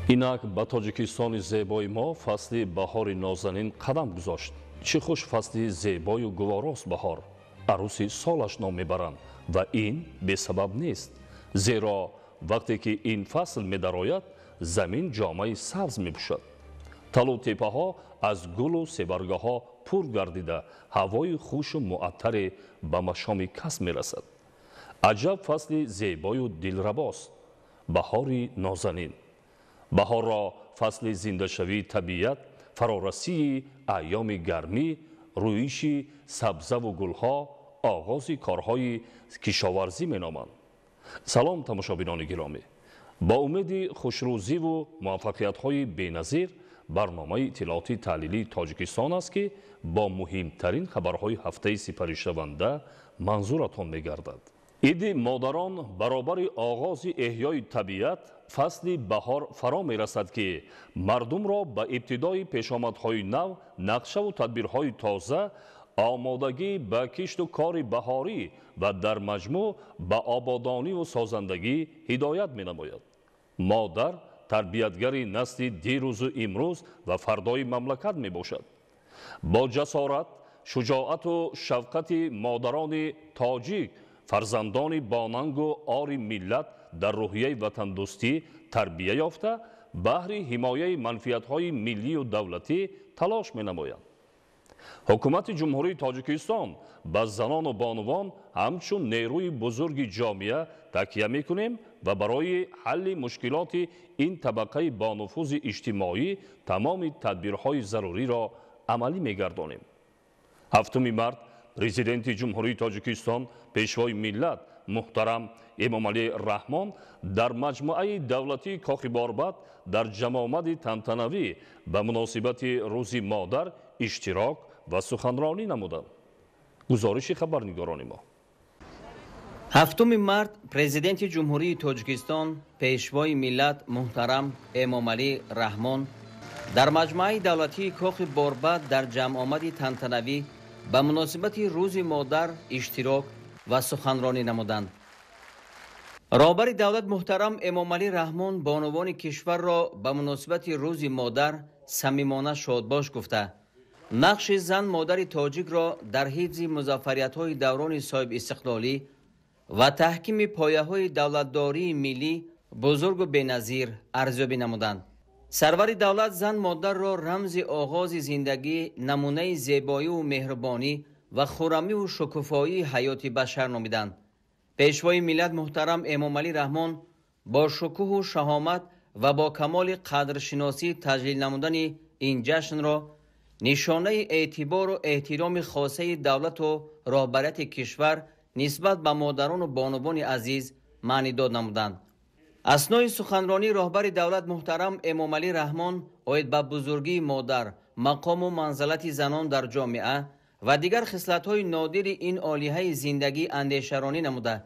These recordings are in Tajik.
Инак ба Тоҷикистони зебои мо фасли баҳори нозанин қадам гузошт. Чӣ хуш фасли зебою гуворост баҳор, арӯси солаш ном мебаранд ва ин бесабаб нест, зеро вақте ки ин фасл медарояд, замин ҷомаи сабз мепӯшад, талу теппаҳо аз гулу себаргаҳо пур гардида, ҳавои хушу муаттаре ба машоми кас мерасад. Аҷаб фасли зебою дилрабост баҳори нозанин. Баҳорро фасли зиндашавии табиат, фарорасии айёми гармӣ, рӯиши сабзаву гулҳо, оғози корҳои кишоварзӣ меноманд. Салом, тамошобинони гиромӣ! Бо умеди хушрӯзиву муваффақиятҳои беназир барномаи иттилооти таҳлилии Тоҷикистон аст, ки бо муҳимтарин хабарҳои ҳафтаи сипаришаванда манзуратон мегардад. Иди модарон баробари оғози эҳёи табиат фасли баҳор фаро мерасад, ки мардумро ба ибтидои пешомадҳои нав, нақшаву тадбирҳои тоза, омодагӣ ба кишту кори баҳорӣ ва дар маҷмӯъ ба ободониву созандагӣ ҳидоят менамояд. Модар тарбиятгари насли дирӯзу имрӯз ва фардои мамлакат мебошад. Бо ҷасорат, шуҷоату шафқати модарони тоҷик фарзандони бонангу ори миллат дар рӯҳияи ватандӯстӣ тарбия ёфта, баҳри ҳимояи манфиатҳои миллию давлатӣ талош менамоянд. Ҳукумати Ҷумҳурии Тоҷикистон ба занону бонувон ҳамчун нерӯи бузурги ҷомеа такя мекунем ва барои ҳалли мушкилоти ин табақаи бонуфузи иҷтимоӣ тамоми тадбирҳои заруриро амалӣ мегардонем. 7 март Президенти Ҷумҳурии Тоҷикистон, Пешвои миллат муҳтарам Эмомалӣ Раҳмон дар маҷмӯаи давлатии Кохи Борбад дар ҷамъомади тантанавӣ ба муносибати Рӯзи модар иштирок ва суханронӣ намуданд. Гузориши хабарнигорони мо. 7 март Президенти Ҷумҳурии Тоҷикистон, Пешвои миллат муҳтарам Эмомалӣ Раҳмон дар маҷмӯаи давлатии Кохи Борбад дар ҷамъомади тантанавӣ ба муносибати Рӯзи модар иштирок ва суханронӣ намуданд. Роҳбари давлат муҳтарам Эмомалӣ Раҳмон бонувони кишварро ба муносибати Рӯзи модар самимона шодбош гуфта, нақши зан модари тоҷикро дар ҳифзи музаффариятҳои даврони соҳибистиқлолӣ ва таҳкими пояҳои давлатдории миллӣ бузургу беназир арзёбӣ намуданд. Сарвари давлат зан модарро рамзи оғози зиндагӣ, намунаи зебоиву меҳрубонӣ ва хуррамиву шукуфоии ҳаёти башар номиданд. Пешвои миллат муҳтарам Эмомалӣ Раҳмон бо шукӯҳу шаҳомат ва бо камоли қадршиносӣ таҷлил намудани ин ҷашнро нишонаи эътибору эҳтироми хосаи давлату роҳбарияти кишвар нисбат ба модарону бонувони азиз маънидод намуданд. Аснои суханронии роҳбари давлат муҳтарам Эмомалӣ Раҳмон оид ба бузургии модар, мақому манзалати занон дар ҷомеа ва дигар хислатҳои нодири ин олиҳаи зиндагӣ андешаронӣ намуда,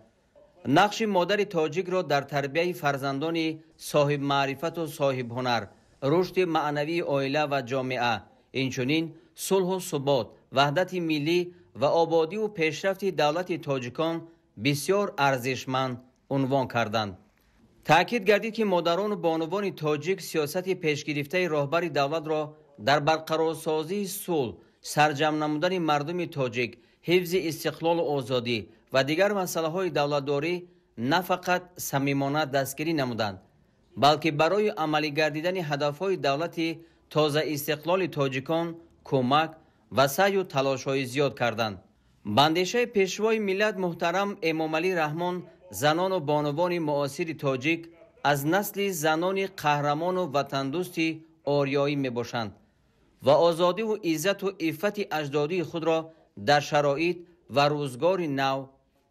нақши модари тоҷикро дар тарбияи фарзандони соҳибмаърифату соҳибҳунар, рушди маънавии оила ва ҷомеа, инчунин сулҳу субот, ваҳдати миллӣ ва ободиву пешрафти давлати тоҷикон бисёр арзишманд унвон карданд. Таъкид гардид, ки модарону бонувони тоҷик сиёсати пешгирифтаи роҳбари давлатро дар барқарорсозии сулҳ, сарҷамъ намудани мардуми тоҷик, ҳифзи истиқлолу озодӣ ва дигар масъалаҳои давлатдорӣ на фақат самимона дастгирӣ намуданд, балки барои амалӣ гардидани ҳадафҳои давлати тозаистиқлоли тоҷикон кӯмак ва саъю талошҳои зиёд карданд. Ба андешаи Пешвои миллат муҳтарам Эмомалӣ Раҳмон, занону бонувони муосири тоҷик аз насли занони қаҳрамону ватандӯсти ориёӣ мебошанд ва озодиву иззату иффати аҷдодии худро дар шароит ва рӯзгори нав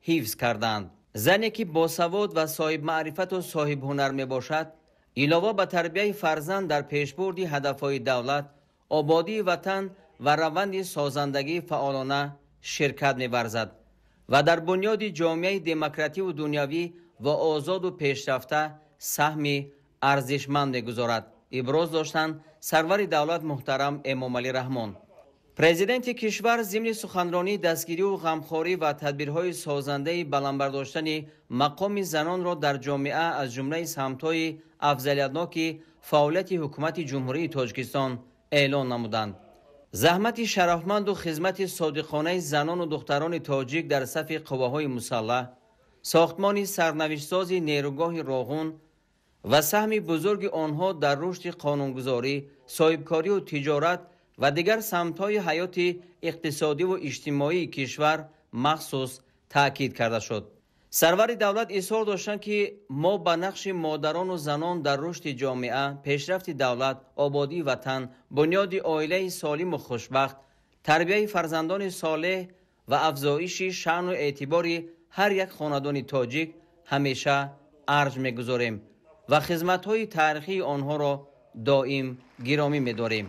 ҳифз карданд. Зане ки босавод ва соҳибмаърифату соҳибҳунар мебошад, илова ба тарбияи фарзанд дар пешбурди ҳадафҳои давлат, ободии ватан ва раванди созандагӣ фаъолона ширкат меварзад ва дар бунёди ҷомеаи демокративу дунявӣ ва озоду пешрафта саҳми арзишманд мегузорад, иброз доштанд сарвари давлат муҳтарам Эмомалӣ Раҳмон. Президенти кишвар зимни суханронӣ дастгирию ғамхорӣ ва тадбирҳои созандаи баланд бардоштани мақоми занонро дар ҷомеа аз ҷумлаи самтҳои афзалиятноки фаъолияти ҳукумати Ҷумҳурии Тоҷикистон эълон намуданд. Заҳмати шарафманду хизмати содиқонаи занону духтарони тоҷик дар сафи қувваҳои мусаллаҳ, сохтмони сарнавиштсози нерӯгоҳи Роғун ва саҳми бузурги онҳо дар рушди қонунгузорӣ, соҳибкорию тиҷорат ва дигар самтҳои ҳаёти иқтисодиву иҷтимоии кишвар махсус таъкид карда шуд. Сарвари давлат изҳор доштанд, ки мо ба нақши модарону занон дар рушди ҷомеа, пешрафти давлат, ободии ватан, бунёди оилаи солиму хушбахт, тарбияи фарзандони солеҳ ва афзоиши шаъну эътибори ҳар як хонадони тоҷик ҳамеша арҷ мегузорем ва хизматҳои таърихии онҳоро доим гиромӣ медорем.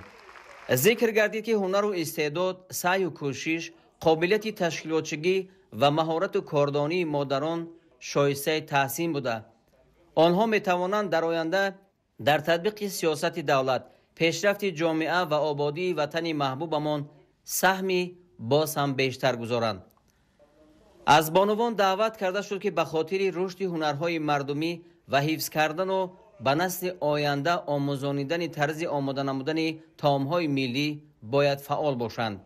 Зикр гардид, ки ҳунару истеъдод, саъю кӯшиш, қобилияти ташкилотчигӣ ва маҳорату кордонии модарон шоистаи таҳсин буда. Онҳо метавонанд дар оянда дар татбиқи сиёсати давлат, пешрафти ҷомеа ва ободии ватани маҳбубамон саҳми боз ҳам бештар гузоранд. Аз бонувон даъват карда шуд, ки ба хотири рушди ҳунарҳои мардумӣ ва ҳифз кардану ба насли оянда омӯзонидани тарзи омода намудани таомҳои миллӣ бояд фаъол бошанд.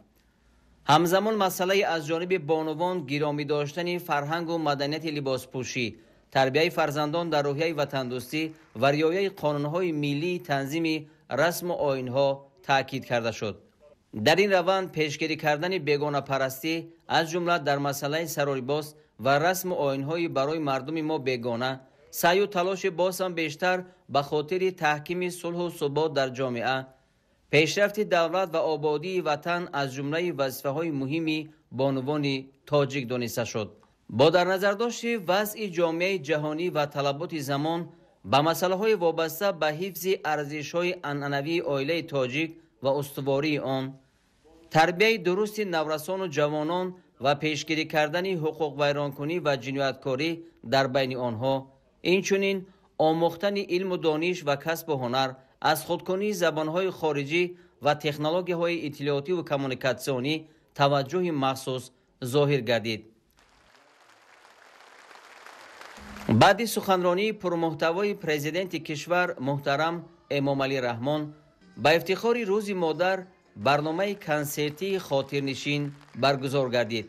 Ҳамзамон масъалаи аз ҷониби бонувон гиромӣ доштани фарҳангу маданияти либоспӯшӣ, тарбияи фарзандон дар рӯҳияи ватандӯстӣ ва риояи қонунҳои миллии танзими расму оинҳо таъкид карда шуд. Дар ин раванд пешгирӣ кардани бегонапарастӣ, аз ҷумла дар масъалаи саролибос ва расму оинҳои барои мардуми мо бегона, саъю талоши боз ҳам бештар ба хотири таҳкими сулҳу субот дар ҷомеа, пешрафти давлат ва ободии ватан аз ҷумлаи вазифаҳои муҳими бонувони тоҷик дониста шуд. Бо дар назардошти вазъи ҷомеаи ҷаҳонӣ ва талаботи замон ба масъалаҳои вобаста ба ҳифзи арзишҳои анъанавии оилаи тоҷик ва устувории он, тарбияи дурусти наврасону ҷавонон ва пешгирӣ кардани ҳуқуқвайронкунӣ ва ҷинояткорӣ дар байни онҳо, инчунин омӯхтани илму дониш ва касбу ҳунар, аз худкунии забонҳои хориҷӣ ва технологияҳои иттилоотиву коммуникатсионӣ таваҷҷӯҳи махсус зоҳир гардид. Баъди суханронии пурмуҳтавои президенти кишвар муҳтарам Эмомалӣ Раҳмон ба ифтихори Рӯзи модар барномаи консертии хотирнишин баргузор гардид,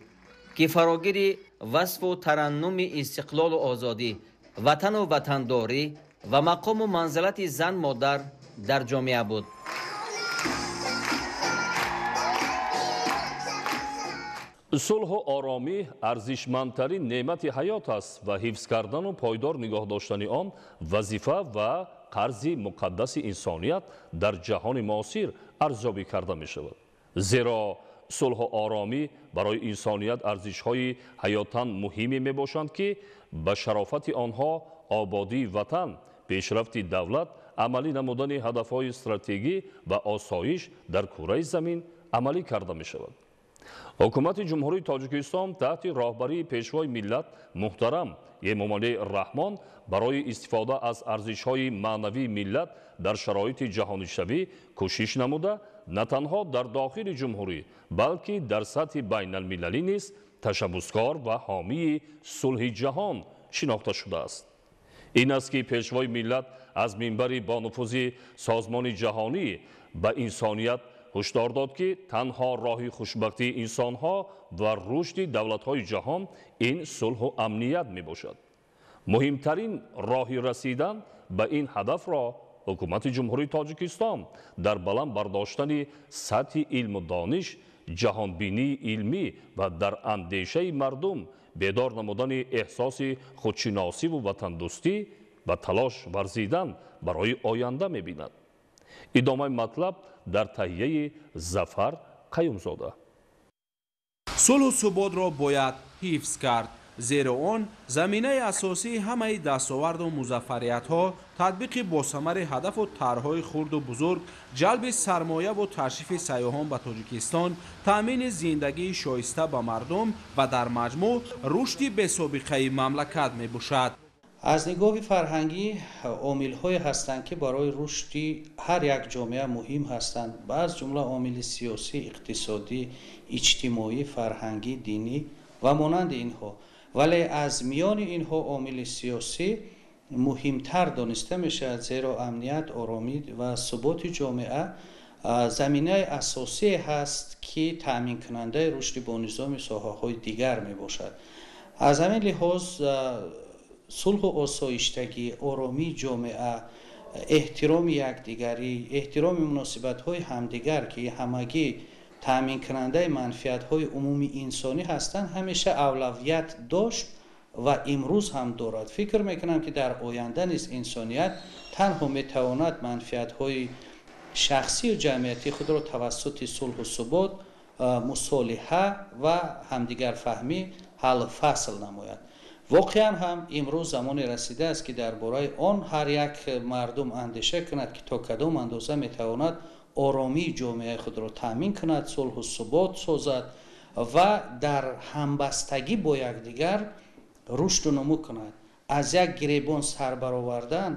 ки фарогири васфу тараннуми истиқлолу озодӣ, ватану ватандорӣ ва мақому манзилати зан-модар дар ҷомеа буд. Сулҳу оромӣ арзишмандтарин неъмати ҳаёт аст ва ҳифз кардану пойдор нигоҳ доштани он вазифа ва қарзи муқаддаси инсоният дар ҷаҳони муосир арзёбӣ карда мешавад. Зеро сулҳу оромӣ барои инсоният арзишҳои ҳаётан муҳиме мебошанд, ки ба шарофати онҳо ободии ватан, пешрафти давлат, амалӣ намудани ҳадафҳои стратегӣ ва осоиш дар кураи замин амалӣ карда мешавад. Ҳукумати Ҷумҳурии Тоҷикистон таҳти роҳбарии Пешвои миллат муҳтарам Эмомалӣ Раҳмон барои истифода аз арзишҳои маънавии миллат дар шароити ҷаҳонишавӣ кӯшиш намуда, на танҳо дар дохили ҷумҳурӣ, балки дар сатҳи байналмилалӣ низ ташаббускор ва ҳомии сулҳи ҷаҳон шинохта шудааст. Ин аст, ки Пешвои миллат аз минбари бонуфузи Созмони ҷаҳонӣ ба инсоният ҳушдор дод, ки танҳо роҳи хушбахтии инсонҳо ва рушди давлатҳои ҷаҳон ин сулҳу амният мебошад. Муҳимтарин роҳи расидан ба ин ҳадафро ҳукумати Ҷумҳурии Тоҷикистон дар баланд бардоштани сатҳи илму дониш, ҷаҳонбинии илмӣ ва дар андешаи мардум бедор намудани эҳсоси худшиносиву ватандӯстӣ ва талош варзидан барои оянда мебинад. Идомаи матлаб дар таҳияи Зафар Қаюмзода. Сулҳу суботро бояд ҳифз кард, зеро он заминаи асосии ҳамаи дастоварду музаффариятҳо, татбиқи босамари ҳадафу тарҳҳои хурду бузург, ҷалби сармояву ташрифи сайёҳон ба Тоҷикистон, таъмини зиндагии шоиста ба мардум ва дар маҷмӯъ рушди бесобиқаи мамлакат мебошад. Аз нигоҳи фарҳангӣ омилҳое ҳастанд, ки барои рушди ҳар як ҷомеа муҳим ҳастанд, ба аз ҷумла омили сиёсӣ, иқтисодӣ, иҷтимоӣ, фарҳангӣ, динӣ ва монанди инҳо. Вале аз миёни инҳо омили сиёсӣ муҳимтар дониста мешавад, зеро амният, оромӣ ва суботи ҷомеа заминаи асосие ҳаст, ки таъминкунандаи рушди бонизоми соҳаҳои дигар мебошад. Аз ҳамин лиҳоз сулҳу осоиштагӣ, оромии ҷомеа, эҳтироми якдигарӣ, эҳтироми муносибатҳои ҳамдигар, ки ҳамагӣ таъминкунандаи манфиатҳои умумии инсонӣ ҳастанд, ҳамеша авлавият дошт ва имрӯз ҳам дорад. Фикр мекунам, ки дар оянда низ инсоният танҳо метавонад манфиатҳои шахсию ҷамъиятии худро тавассути сулҳу субот, мусолиҳа ва ҳамдигарфаҳмӣ ҳаллу фасл намояд. Воқеан ҳам имрӯз замоне расидааст, ки дар бораи он ҳар як мардум андеша кунад, ки то кадом андоза метавонад оромии ҷомеаи худро таъмин кунад, сулҳу субот созад ва дар ҳамбастагӣ бо якдигар рушду нумӯ кунад. Аз як гиребон сар баровардан,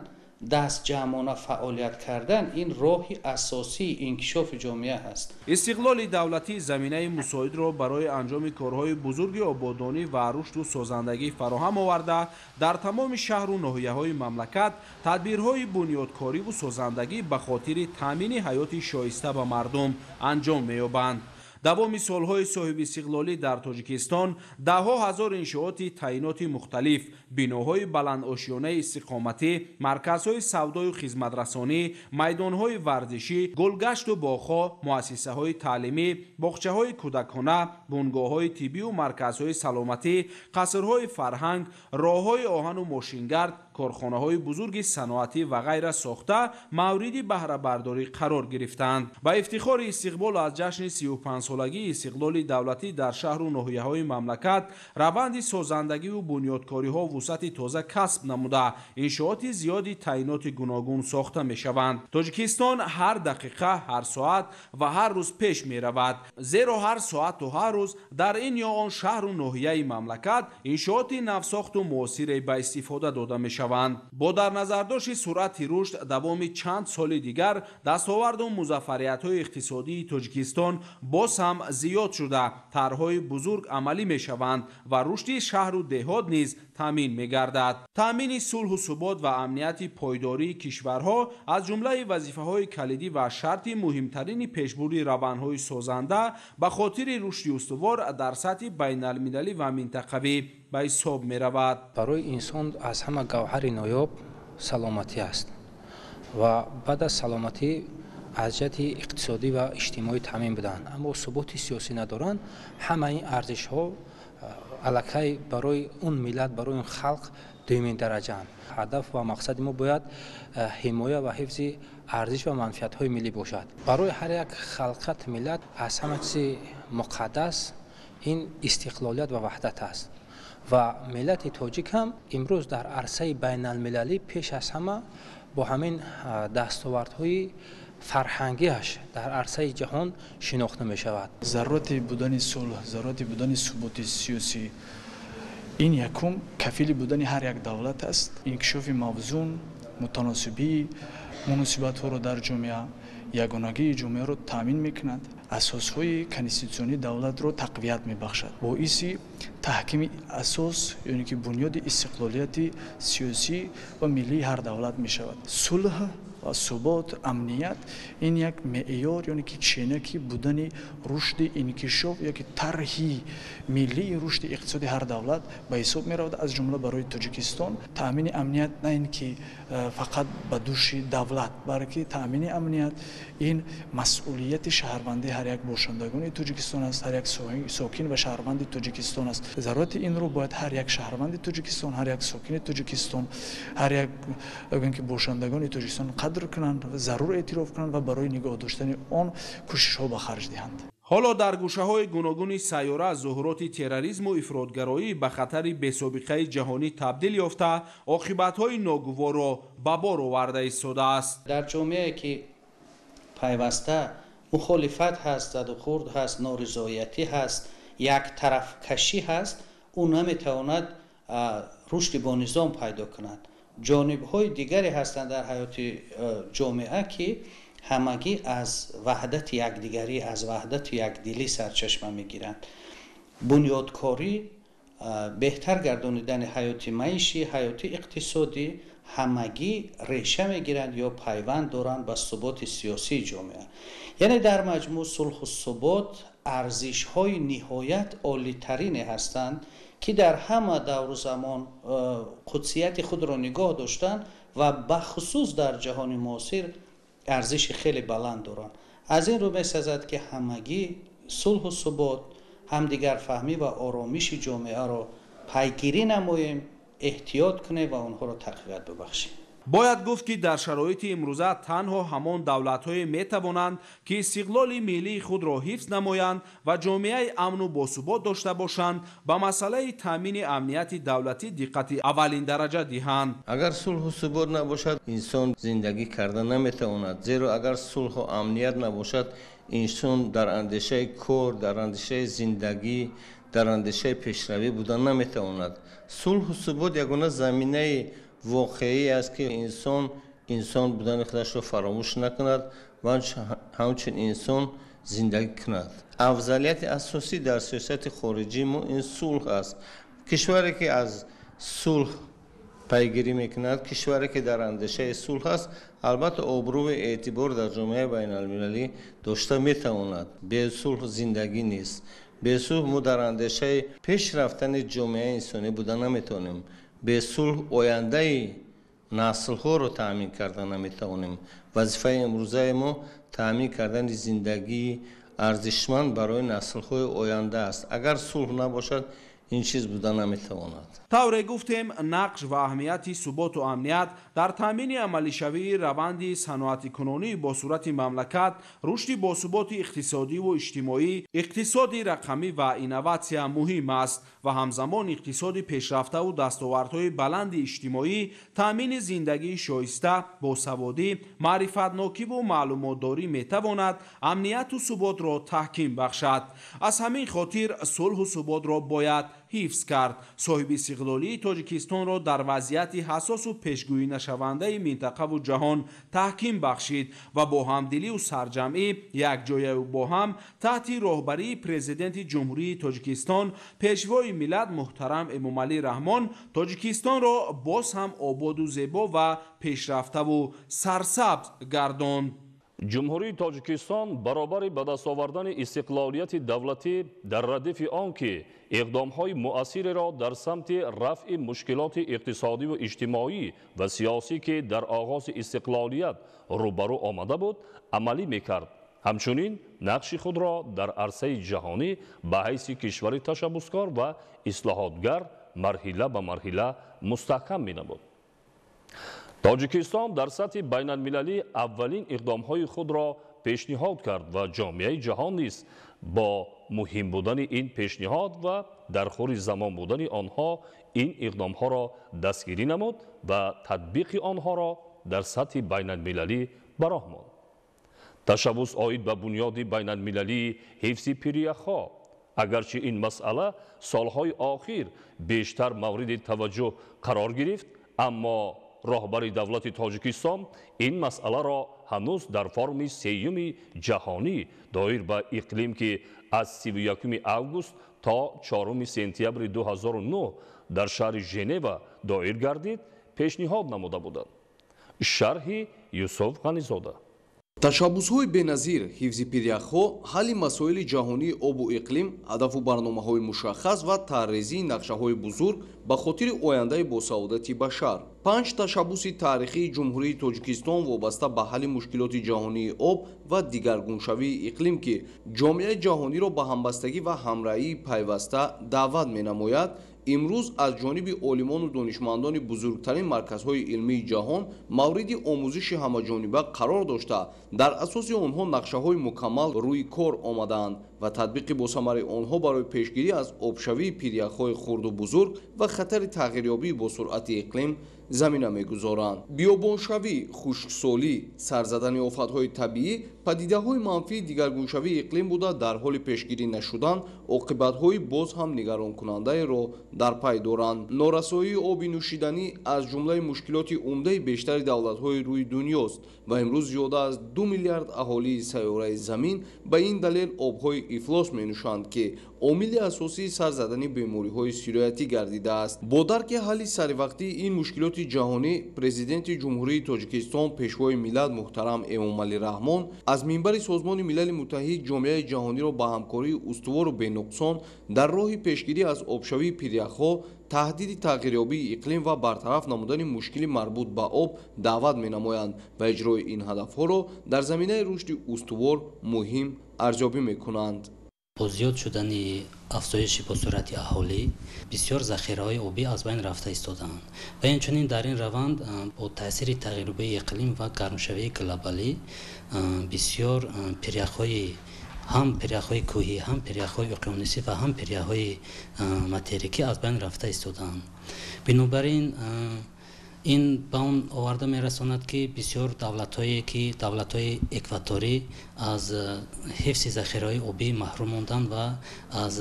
дастҷамъона фаъолият кардан ин роҳи асосии инкишофи ҷомеа ҳаст. Истиқлоли давлатӣ заминаи мусоидро барои анҷоми корҳои бузурги ободонӣ ва рушду созандагӣ фароҳам оварда, дар тамоми шаҳру ноҳияҳои мамлакат тадбирҳои бунёдкориву созандагӣ ба хотири таъмини ҳаёти шоиста ба мардум анҷом меёбанд. Давоми солҳои соҳибистиқлолӣ дар Тоҷикистон даҳҳо ҳазор иншооти таъиноти мухталиф, биноҳои баландошёнаи истиқоматӣ, марказҳои савдою хизматрасонӣ, майдонҳои варзишӣ, гулгашту боғҳо, муассисаҳои таълимӣ, боғчаҳои кӯдакона, бунгоҳҳои тиббию марказҳои саломатӣ, қасрҳои фарҳанг, роҳҳои оҳану мошингард, корхонаҳои бузурги саноатӣ ва ғайра сохта мавриди баҳрабардорӣ қарор гирифтанд. Ба ифтихори истиқбол аз ҷашни 35-солагии истиқлоли давлатӣ дар шаҳру ноҳияҳои мамлакат раванди созандагиву бунёдкориҳо вусъати тоза касб намуда, иншооти зиёди таъиноти гуногун сохта мешаванд. Тоҷикистон ҳар дақиқа, ҳар соат ва ҳар рӯз пеш меравад, зеро ҳар соату ҳар рӯз дар ин ё он шаҳру ноҳияи мамлакат иншооти навсохту муосире ба истифода дода мешавад. Бо дар назардошти суръати рушд давоми чанд соли дигар дастоварду музаффариятҳои иқтисодии Тоҷикистон боз ҳам зиёд шуда, тарҳҳои бузург амалӣ мешаванд ва рушди шаҳру деҳот низ таъмин мегардад. Таъмини сулҳу субот ва амнияти пойдории кишварҳо аз ҷумлаи вазифаҳои калидӣ ва шарти муҳимтарини пешбурди равандҳои созанда ба хотири рушди устувор дар сатҳи байналмилалӣ ва минтақавӣ ба ҳисоб меравад. Барои инсон аз ҳама гавҳари ноёб саломатӣ аст ва баъд аз саломатӣ аз ҷиҳати иқтисодӣ ва иҷтимоӣ таъмин буданд, аммо суботи сиёсӣ надоранд. Ҳамаи ин арзишҳо аллакай барои он миллат, барои он халқ дуюмин дараҷаанд. Ҳадаф ва мақсади мо бояд ҳимоя ва ҳифзи арзиш ва манфиатҳои миллӣ бошад. Барои ҳар як халқат, миллат аз ҳама чизи муқаддас ин истиқлолият ва ваҳдат аст ва миллати тоҷик ҳам имрӯз дар арсаи байналмилалӣ пеш аз ҳама бо ҳамин дастовардҳои фарҳангиаш дар арсаи ҷаҳон шинохта мешавад. Зарурати будани сулҳ, зарурати будани суботи сиёсӣ ин якум кафили будани ҳар як давлат аст. Инкишофи мавзун, мутаносибии муносибатҳоро дар ҷомеа, ягонагии ҷомеаро таъмин мекунад, асосҳои конститутсионии давлатро тақвият мебахшад, боиси таҳкими асос ёне ки бунёди истиқлолияти сиёсӣ ва миллии ҳар давлат мешавад. Сулҳ ва субот, амният ин як меъёр ёне ки ченаки будани рушди инкишоф ёки тарҳи миллии рушди иқтисоди ҳар давлат ба ҳисоб меравад, аз ҷумла барои Тоҷикистон. Таъмини амният на ин ки фақат ба души давлат, балки таъмини амният ин масъулияти шаҳрвандии ҳар як бошандагони Тоҷикистон аст, ҳар як сокин ва шаҳрванди Тоҷикистон аст. Зарурати инро бояд ҳар як шаҳрванди Тоҷикистон, ҳар як сокини Тоҷикистон, ҳар як ки бошандагони Тоҷикистон қадр кунанд, зарур эътироф кунанд ва барои нигоҳ доштани он кӯшишҳо ба харҷ диҳанд. Ҳоло дар гӯшаҳои гуногуни сайёра зуҳуроти терроризму ифротгароӣ ба хатари бесобиқаи ҷаҳонӣ табдил ёфта, оқибатҳои ногуворро ба бор оварда истодааст. Дар ҷомеае ки пайваста мухолифат ҳаст, задухӯрд ҳаст, норизоятӣ ҳаст, яктарафкашӣ ҳаст, ӯ наметавонад Рушди бонизом пайдо кунад. Ҷонибҳои дигаре ҳастанд дар ҳаёти ҷомеа, ки ҳамагӣ аз ваҳдати якдигарӣ, аз ваҳдати якдилӣ сарчашма мегиранд. Бунёдкорӣ, беҳтар гардонидани ҳаёти маишӣ, ҳаёти иқтисодӣ ҳамагӣ реша мегиранд ё пайванд доранд ба суботи сиёсии ҷомеа. Яъне дар маҷмӯъ сулҳу субот арзишҳои ниҳоят олитарине ҳастанд, ки дар ҳама давру замон қудсияти худро нигоҳ доштанд ва бахусус дар ҷаҳони муосир арзиши хеле баланд доранд. Аз ин рӯ месазад, ки ҳамагӣ сулҳу субот, ҳамдигарфаҳмӣ ва оромиши ҷомеаро пайгирӣ намоем, эҳтиёт кунем ва онҳоро тақвият бибахшем. Бояд гуфт, ки дар шароити имрӯза танҳо ҳамон давлатҳое метавонанд, ки истиқлоли миллии худро ҳифз намоянд ва ҷомеаи амну босубот дошта бошанд, ба масъалаи таъмини амнияти давлатӣ диққати аввалиндараҷа диҳанд. Агар сулҳу субот набошад, инсон зиндагӣ карда наметавонад, зеро агар сулҳу амният набошад, инсон дар андешаи кор, дар андешаи зиндагӣ, дар андешаи пешравӣ буда наметавонад. Сулҳу субот ягона заминаи воқеӣ аст, ки инсон инсон будани худашро фаромӯш накунад ва ҳамчун инсон зиндагӣ кунад. Афзалияти асосӣ дар сиёсати хориҷии мо ин сулҳ аст. Кишваре, ки аз сулҳ пайгирӣ мекунад, кишваре, ки дар андешаи сулҳ аст, албатта обрӯву эътибор дар ҷомеаи байналмилалӣ дошта метавонад. Бе сулҳ зиндагӣ нест. Бе сулҳ мо дар андешаи пеш рафтани ҷомеаи инсонӣ буда наметавонем. Бе сулҳ ояндаи наслҳоро таъмин карда наметавонем. Вазифаи имрӯзаи мо таъмин кардани зиндагии арзишманд барои наслҳои оянда аст. Агар сулҳ набошад, ин чиз буда наметавонад. Тавре гуфтем, нақш ва аҳамияти суботу амният дар таъмини амалишавии раванди саноатикунонӣ бо сурати мамлакат, рушди босуботи иқтисодиву иҷтимоӣ, иқтисоди рақамӣ ва инноватсия муҳим аст ва ҳамзамон иқтисоди пешрафтаву дастовардҳои баланди иҷтимоӣ, таъмини зиндагии шоиста, босаводӣ, маърифатнокиву маълумотдорӣ метавонад амнияту суботро таҳким бахшад. Аз ҳамин хотир сулҳу суботро бояд ҳифз кард. Соҳиби истиқлолии Тоҷикистонро дар вазъияти ҳассосу пешгӯӣ нашавандаи минтақаву ҷаҳон таҳким бахшид ва бо ҳамдилию сарҷамъӣ якҷояю бо ҳам таҳти роҳбарии Президенти Ҷумҳурии Тоҷикистон, Пешвои миллат муҳтарам Эмомалӣ Раҳмон Тоҷикистонро боз ҳам ободу зебо ва пешрафтаву сарсабз гардонд. Ҷумҳурии Тоҷикистон баробари ба даст овардани истиқлолияти давлатӣ дар радифи он, ки иқдомҳои муассиреро дар самти рафъи мушкилоти иқтисодиву иҷтимоӣ ва сиёсӣ, ки дар оғози истиқлолият рӯбарӯ омада буд, амалӣ мекард, ҳамчунин нақши худро дар арсаи ҷаҳонӣ ба ҳайси кишвари ташаббускор ва ислоҳотгар марҳила ба марҳила мустаҳкам менамуд. Тоҷикистон дар сатҳи байналмилалӣ аввалин иқдомҳои худро пешниҳод кард ва ҷомеаи ҷаҳон низ бо муҳим будани ин пешниҳод ва дар хури замон будани онҳо ин иқдомҳоро дастгирӣ намуд ва татбиқи онҳоро дар сатҳи байналмилалӣ ба роҳ монд. Ташаббус оид ба бунёди байналмилалии ҳифзи пиряхҳо, агарчи ин масъала солҳои охир бештар мавриди таваҷҷӯҳ қарор гирифт, аммо роҳбари давлати Тоҷикистон ин масъаларо ҳанӯз дар форуми сеюми ҷаҳонӣ доир ба иқлим, ки аз 31 август то 4 сентябри 2009 дар шаҳри Женева доир гардид, пешниҳод намуда буданд. Шарҳи Юсуф Ғанизода. Ташаббусҳои беназир, ҳифзи пиряхҳо, ҳалли масоили ҷаҳонии обу иқлим, ҳадафу барномаҳои мушаххас ва тарҳрезии нақшаҳои бузург ба хотири ояндаи босаодати башар. Панҷ ташаббуси таърихии Ҷумҳурии Тоҷикистон вобаста ба ҳалли мушкилоти ҷаҳонии об ва дигаргуншавии иқлим, ки ҷомеаи ҷаҳониро ба ҳамбастагӣ ва ҳамраҳии пайваста даъват менамояд, имрӯз аз ҷониби олимону донишмандони бузургтарин марказҳои илмии ҷаҳон мавриди омӯзиши ҳамаҷониба қарор дошта, дар асоси онҳо нақшаҳои мукаммал рӯи кор омадаанд ва татбиқи босамари онҳо барои пешгирӣ аз обшавии пиряхҳои хурду бузург ва хатари тағйирёбии босуръати иқлим замина мегузоранд. Биёбоншавӣ, хушксолӣ, сар задани офатҳои табиӣ падидаҳои манфии дигаргуншавии иқлим буда, дар ҳоли пешгирӣ нашудан оқибатҳои боз ҳам нигаронкунандаеро дар пай доранд. Норасоии оби нӯшиданӣ аз ҷумлаи мушкилоти умдаи бештари давлатҳои рӯи дунёст ва имрӯз зиёда аз 2 миллиард аҳолии сайёраи замин ба ин далел обҳои ифлос менӯшанд, ки омили асосии сар задани бемориҳои сироятӣ гардидааст. Бо дарки ҳалли саривақтии ин мушкилоти ҷаҳонӣ, Президенти Ҷумҳурии Тоҷикистон, Пешвои миллат муҳтарам Эмомалӣ Раҳмон аз минбари Созмони Милали Муттаҳид ҷомеаи ҷаҳониро ба ҳамкории устувору бенуқсон дар роҳи пешгирӣ аз обшавии пиряхҳо, таҳдиди тағйирёбии иқлим ва бартараф намудани мушкили марбут ба об даъват менамоянд ва иҷрои ин ҳадафҳоро дар заминаи рушди устувор муҳим арзёбӣ мекунанд. Бо зиёд шудани афзоиши босуръати аҳолӣ бисёр захираҳои обӣ аз байн рафта истодаанд ва инчунин дар ин раванд бо таъсири тағйирёбии иқлим ва гармшавии глобалӣ бисёр пиряхҳои ҳам пиряхҳои кӯҳӣ, ҳам пиряхҳои уқёнусӣ ва ҳам пиряхҳои материкӣ аз байн рафта истодаанд. Бинобар ин ин ба он оварда мерасонад, ки бисёр давлатҳое ки давлатҳои экваторӣ аз ҳифзи захираҳои обӣ маҳрум монданд ва аз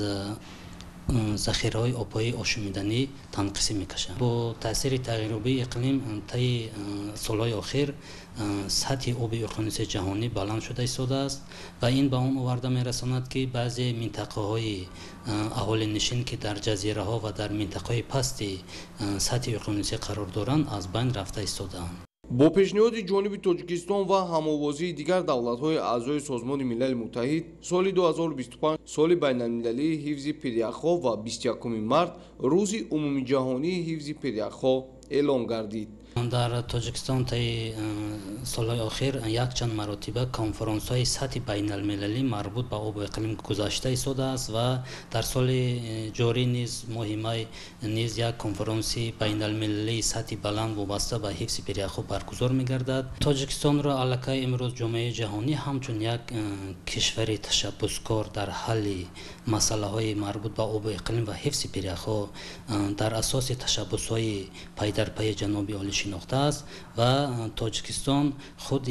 захираҳои обҳои ошомиданӣ танқисӣ мекашанд. Бо таъсири тағйирёбии иқлим таи солҳои охир сатҳи оби уқёнуси ҷаҳонӣ баланд шуда истодааст ва ин ба он оварда мерасонад, ки баъзе минтақаҳои аҳолинишин, ки дар ҷазираҳо ва дар минтақаҳои пасти сатҳи уқёнусӣ қарор доранд, аз байн рафта истодаанд. Бо пешниҳоди ҷониби Тоҷикистон ва ҳамовозии дигар давлатҳои аъзои Созмони Милали Муттаҳид, соли 2025 соли байналмилалии ҳифзи пиряхҳо ва 21 март рӯзи умумиҷаҳонии ҳифзи пиряхҳо эълон гардид. Дар Тоҷикистон таи солҳои охир якчанд маротиба конференсҳои сатҳи байналмилалӣ марбут ба обу иқлим гузашта истодааст ва дар соли ҷорӣ низ моҳи май низ як конференси байналмилалии сатҳи баланд вобаста ба ҳифзи пиряхҳо баргузор мегардад. Тоҷикистонро аллакай имрӯз ҷомеаи ҷаҳонӣ ҳамчун як кишвари ташаббускор дар ҳалли масъалаҳои марбут ба обу иқлим ва ҳифзи пиряхҳо дар асоси ташаббусҳои пайдарпайи ҷаноби олӣ шинохтааст ва Тоҷикистон худ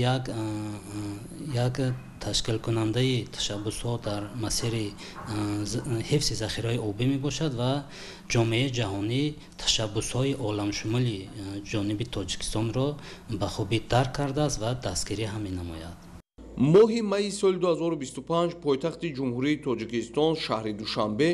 як ташкилкунандаи ташаббусҳо дар масири ҳифзи захираҳои обӣ мебошад ва ҷомеаи ҷаҳонӣ ташаббусҳои оламшумули ҷониби Тоҷикистонро ба хубӣ дарк кардааст ва дастгирӣ ҳам менамояд. Моҳи майи соли 2025 пойтахти Ҷумҳурии Тоҷикистон шаҳри Душанбе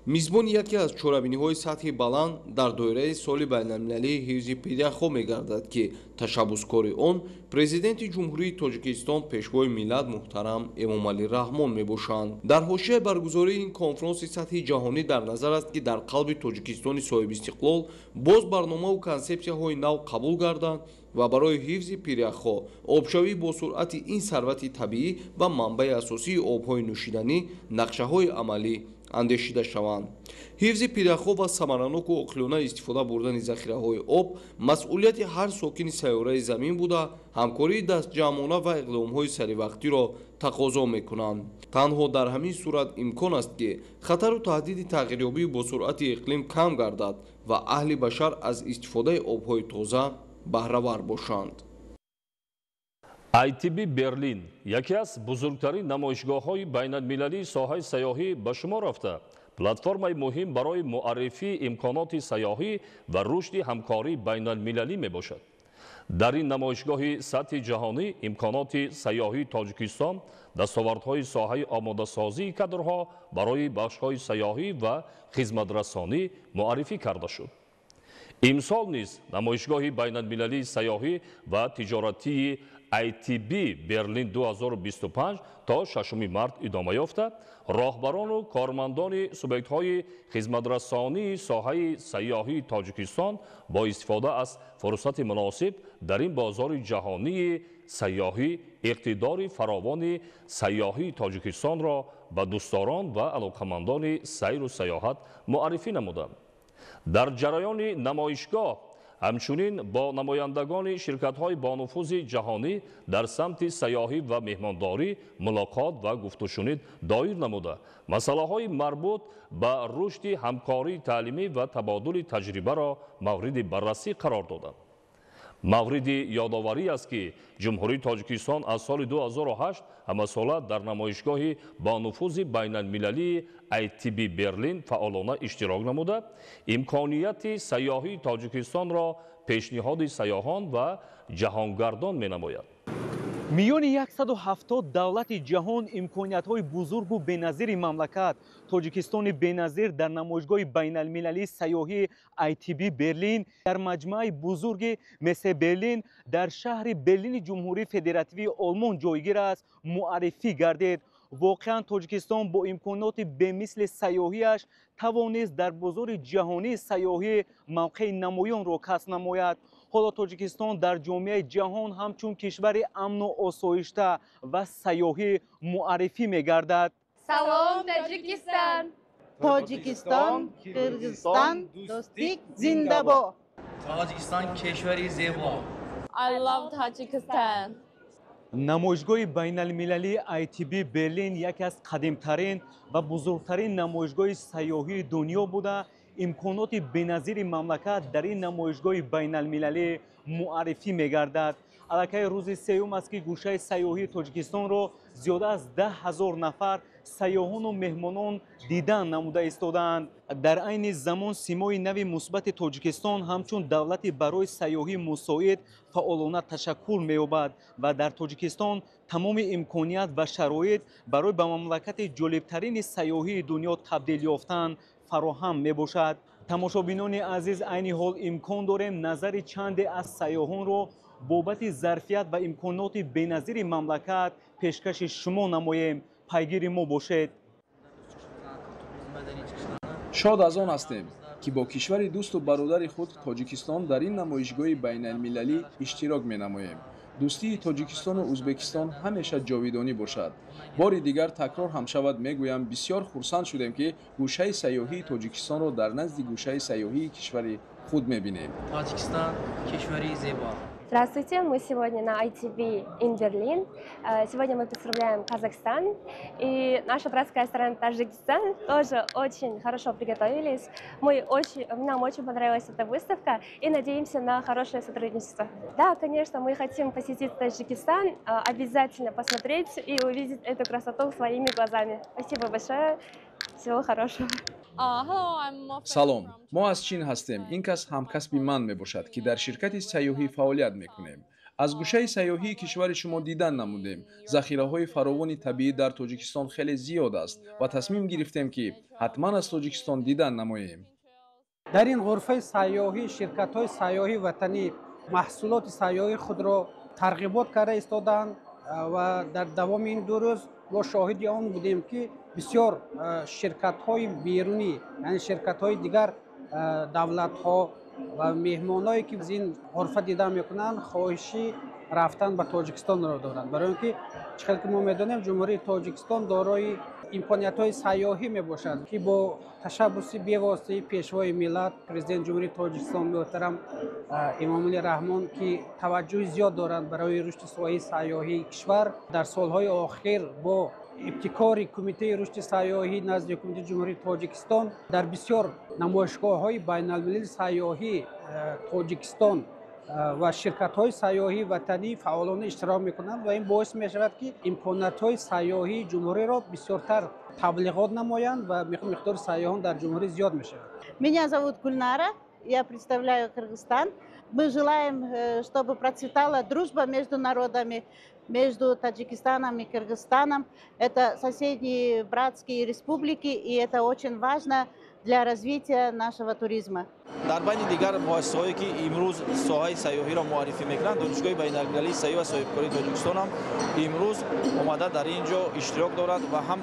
мизбони яке аз чорабиниҳои сатҳи баланд дар доираи соли байналмилалии ҳифзи пиряхҳо мегардад, ки ташаббускори он Президенти Ҷумҳурии Тоҷикистон, Пешвои миллат муҳтарам Эмомалӣ Раҳмон мебошанд. Дар ҳошияи баргузории ин конфронси сатҳи ҷаҳонӣ дар назар аст, ки дар қалби Тоҷикистони соҳибистиқлол боз барномаву консепсияҳои нав қабул гарданд ва барои ҳифзи пиряхҳо, обшавӣ бо суръати ин сарвати табиӣ ва манбаи асосии обҳои нӯшиданӣ нақшаҳои амалӣ андешида шаванд. Ҳифзи пиряхҳо ва самараноку оқилона истифода бурдани захираҳои об масъулияти ҳар сокини сайёраи замин буда, ҳамкории дастҷамъона ва иқдомҳои саривақтиро тақозо мекунанд. Танҳо дар ҳамин сурат имкон аст, ки хатару таҳдиди тағйирёбии босуръати иқлим кам гардад ва аҳли башар аз истифодаи обҳои тоза баҳравар бошанд. ITB Берлин яке аз бузургтарин намоишгоҳҳои байналмилалии соҳаи сайёҳӣ ба шумор рафта, платформаи муҳим барои муаррифии имконоти сайёҳӣ ва рушди ҳамкории байналмилалӣ мебошад. Дар ин намоишгоҳи сатҳи ҷаҳонӣ имконоти сайёҳии Тоҷикистон, дастовардҳои соҳаи омодасозии кадрҳо барои бахшҳои сайёҳӣ ва хизматрасонӣ муаррифӣ карда шуд. Имсол низ намоишгоҳи байналмилалии сайёҳӣ ва тиҷоратии ITB Берлин 2025 то 6 март идома ёфта, роҳбарону кормандони субъектҳои хизматрасонии соҳаи сайёҳии Тоҷикистон бо истифода аз фурсати муносиб дар ин бозори ҷаҳонии сайёҳӣ иқтидори фаровони сайёҳии Тоҷикистонро ба дӯстдорон ва алоқамандони сайру сайёҳат муаррифӣ намуданд. Дар ҷараёни намоишгоҳ ҳамчунин бо намояндагони ширкатҳои бонуфузи ҷаҳонӣ дар самти сайёҳӣ ва меҳмондорӣ мулоқот ва гуфтушунид доир намуда, масъалаҳои марбут ба рушди ҳамкории таълимӣ ва табодули таҷрибаро мавриди баррасӣ қарор доданд. Мавриди ёдоварӣ аст, ки Ҷумҳурии Тоҷикистон аз соли 2008 ҳамасола дар намоишгоҳи бонуфузи байналмилалии ITB Берлин фаъолона иштирок намуда, имконияти сайёҳии Тоҷикистонро пешниҳоди сайёҳон ва ҷаҳонгардон менамояд. Миёни 170 давлати ҷаҳон имкониятҳои бузургу беназири мамлакат Тоҷикистони беназир дар намоишгоҳи байналмилалии сайёҳии ITB Берлин дар маҷмӯаи бузурги Messe Берлин дар шаҳри Берлини Ҷумҳурии Федеративии Олмон ҷойгир аст, муаррифӣ гардид. Воқеан, Тоҷикистон бо имконоти бемисли сайёҳиаш тавонист дар бозори ҷаҳонии сайёҳӣ мавқеи намоёнро касб намояд. Ҳоло Тоҷикистон дар ҷомеаи ҷаҳон ҳамчун кишвари амну осоишта ва сайёҳӣ муаррифӣ мегардад. Салом, Таджикистан! Тоҷикистон, Қирғизистон, дӯстик зиндабо! Тоҷикистон кишвари зебо. I love Tajikistan. Намоишгоҳи байналмилалии ITB Берлин яке аз қадимтарин ва бузургтарин намоишгоҳи сайёҳии дунё буда, имконоти беназири мамлакат дар ин намоишгоҳи байналмилалӣ муаррифӣ мегардад. Аллакай рӯзи сеюм аст, ки гӯшаи сайёҳии Тоҷикистонро зиёда аз 10 000 нафар сайёҳону меҳмонон дидан намуда истодаанд. Дар айни замон симои нави мусбати Тоҷикистон ҳамчун давлати барои сайёҳӣ мусоид фаъолона ташаккул меёбад ва дар Тоҷикистон тамоми имконият ва шароит барои ба мамлакати ҷолибтарини сайёҳии дунё табдил ёфтан фароҳам мебошад. Тамошобинони азиз, айни ҳол имкон дорем назари чанде аз сайёҳонро бобати зарфият ва имконоти беназири мамлакат пешкаши шумо намоем. Пайгири мо бошед. Шод аз он ҳастем, ки бо кишвари дӯсту бародари худ Тоҷикистон дар ин намоишгоҳи байналмилалӣ иштирок менамоем. Дӯстии Тоҷикистону Ӯзбекистон ҳамеша ҷовидонӣ бошад. Бори дигар такрор ҳам шавад, мегӯям, бисёр хурсанд шудем, ки гӯшаи сайёҳии Тоҷикистонро дар назди гӯшаи сайёҳии кишвари худ мебинем. Тоҷикистон кишвари зебо. Здравствуйте, мы сегодня на ITB in Berlin. Сегодня мы представляем Казахстан, и наша братская страна Таджикистан тоже очень хорошо приготовились. Нам очень понравилась эта выставка и надеемся на хорошее сотрудничество. Да, конечно, мы хотим посетить Таджикистан, обязательно посмотреть и увидеть эту красоту своими глазами. Спасибо большое, всего хорошего. Салом, мо аз Чин ҳастем. Ин кас ҳамкасби ман мебошад, ки дар ширкати сайёҳӣ фаъолият мекунем. Аз гӯшаи сайёҳии кишвари шумо дидан намудем. Захираҳои фаровони табиӣ дар Тоҷикистон хеле зиёд аст ва тасмим гирифтем, ки ҳатман аз Тоҷикистон дидан намоем. Дар ин ғурфаи сайёҳӣ ширкатҳои сайёҳии ватанӣ маҳсулоти сайёҳии худро тарғибот карда истодаанд ва дар давоми ин 2 рӯз мо шоҳиди он будем, ки бисёр ширкатҳои берунӣ, яъне ширкатҳои дигар давлатҳо ва меҳмоное, ки аз ин ғурфа дида мекунанд, хоҳиши рафтан ба Тоҷикистонро доранд, барои он ки чӣ хел ки мо медонем, Ҷумҳурии Тоҷикистон дорои имкониятҳои сайёҳӣ мебошад, ки бо ташаббуси бевоситаи Пешвои миллат, Президенти Ҷумҳурии Тоҷикистон муҳтарам Эмомалӣ Раҳмон, ки таваҷҷӯҳи зиёд доранд барои рушди соҳаи сайёҳии кишвар, дар солҳои охир бо ибтикори Кумитаи рушди сайёҳӣ назди Ҳукумати Ҷумҳурии Тоҷикистон дар бисёр намоишгоҳҳои байналмилалии сайёҳӣ Тоҷикистон ва ширкатҳои сайёҳии ватанӣ фаъолона иштирок мекунанд ва ин боис мешавад, ки имкониятҳои сайёҳии ҷумҳуриро бисёртар таблиғот намоянд ва миқдори сайёҳон дар ҷумҳурӣ зиёд мешавад. Меня зовут Гульнара, я представляю Кыргызстан. Мы желаем, чтобы процветала дружба между народами, между Таджикистаном и Кыргызстаном. Это соседние братские республики, и это очень важно для развития нашего туризма. Дар байни дигар муассисаҳое, ки имрӯз соҳаи сайёҳиро муаррифӣ мекунанд, Донишгоҳи байналмилалии сайёҳӣ ва соҳибкории Тоҷикистон ҳам имрӯз омада дар ин ҷо иштирок дорад ва ҳам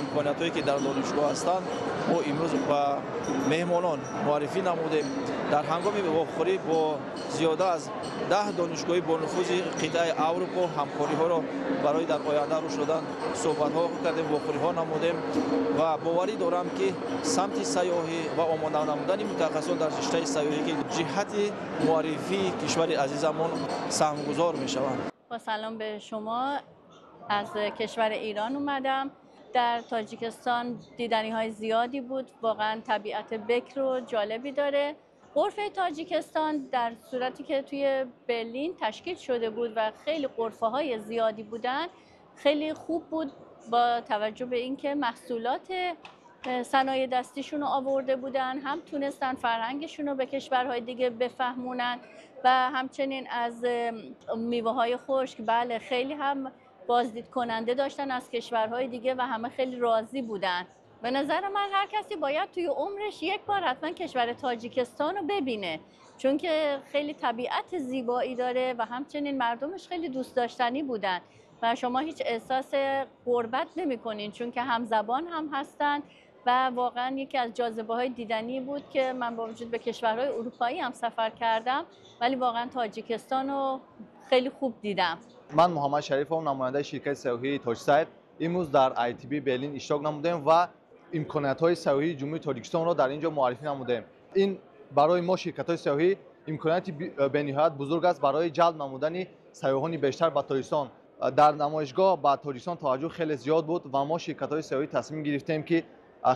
имкониятҳое, ки дар донишгоҳ ҳастанд, мо имрӯз ба меҳмонон муаррифӣ намудем. Дар ҳангоми вохӯрӣ бо зиёда аз 10 донишгоҳи бонуфузи қитъаи Аврупо ҳамкориҳоро барои дар оянда рушд додан суҳбатҳо кардем, вохӯриҳо намудем ва боварӣ дорам, ки самти сайёҳӣ ва омода намудани мутахассисон дар риштаи сайёҳӣ, ки ҷиҳати муаррифии кишвари азизамон саҳмгузор мешаванд. با سلام به شما، از کشور ایران اومدم. در تاجیکستان دیدنی های زیادی بود. واقعا طبیعت بکر و جالبی داره. غرفه تاجیکستان در صورتی که توی برلین تشکیل شده بود و خیلی غرفه های زیادی بودن، خیلی خوب بود با توجه به اینکه محصولات صنایع دستیشون رو آورده بودن، هم تونستن فرهنگشون رو به کشورهای دیگه بفهمونن و همچنین از میوه های خشک، بله خیلی هم بازدید کننده داشتن از کشورهای دیگه و همه خیلی راضی بودن. به نظر من هر کسی باید توی عمرش یک بار حتما کشور تاجیکستان رو ببینه، چون که خیلی طبیعت زیبایی داره و همچنین مردمش خیلی دوست داشتنی بودن و شما هیچ احساس غربت نمی‌کنین، چون که همزبان هم هستن و واقعا یکی از جاذبه‌های دیدنی بود که من با وجود به کشورهای اروپایی هم سفر کردم، ولی واقعا تاجیکستان رو خیلی خوب دیدم. من محمد شریفم، نماینده شرکت سیاحی تاجسیر، امروز در ITB برلین اشتراک نمودیم و имкониятҳои сайёҳии Ҷумҳурии Тоҷикистонро дар ин ҷо муаррифӣ намудем. Ин барои мо ширкатҳои сайёҳӣ имконияти бениҳоят бузург аст барои ҷалб намудани сайёҳони бештар ба Тоҷикистон. Дар намоишгоҳ ба Тоҷикистон таваҷҷӯҳ хеле зиёд буд ва мо ширкатҳои сайёҳӣ тасмим гирифтем, ки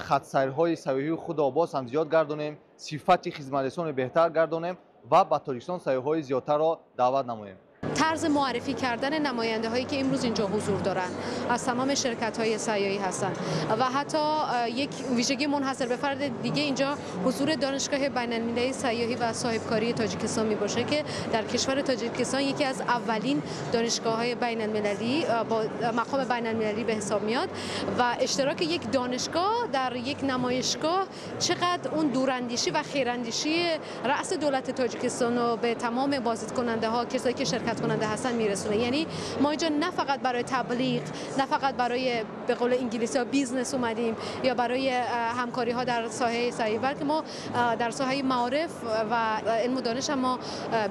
хатсайрҳои сайёҳии худро боз ҳам зиёд гардонем, сифати хизматрасониро беҳтар гардонем ва ба Тоҷикистон сайёҳҳои зиёдтарро даъват намоем. طرز معرفی کردن نماینده هایی که امروز اینجا حضور دارن از تمام شرکت های سیاحی هستند و حتی یک ویژگی منحصر به فرد دیگه اینجا حضور دانشگاه بین المللی سیاحی و صاحبکاری تاجیکستان می باشه که در کشور تاجیکستان یکی از اولین دانشگاه های بین المللی با مقام بین المللی به حساب میاد و اشتراک یک دانشگاه در یک نمایشگاه چقدر اون دوراندیشی و خیراندیشی رأس دولت تاجیکستان رو به تمام بازدید کننده ها، کسایی که شرکت کننده هستن میرسونه. یعنی ما اینجا نه فقط برای تبلیغ، نه فقط برای به قول انگلیسی ها business اومدیم یا برای همکاری ها در ساحه سیاحی، بلکه ما در ساحه معارف و علم و دانش هم ما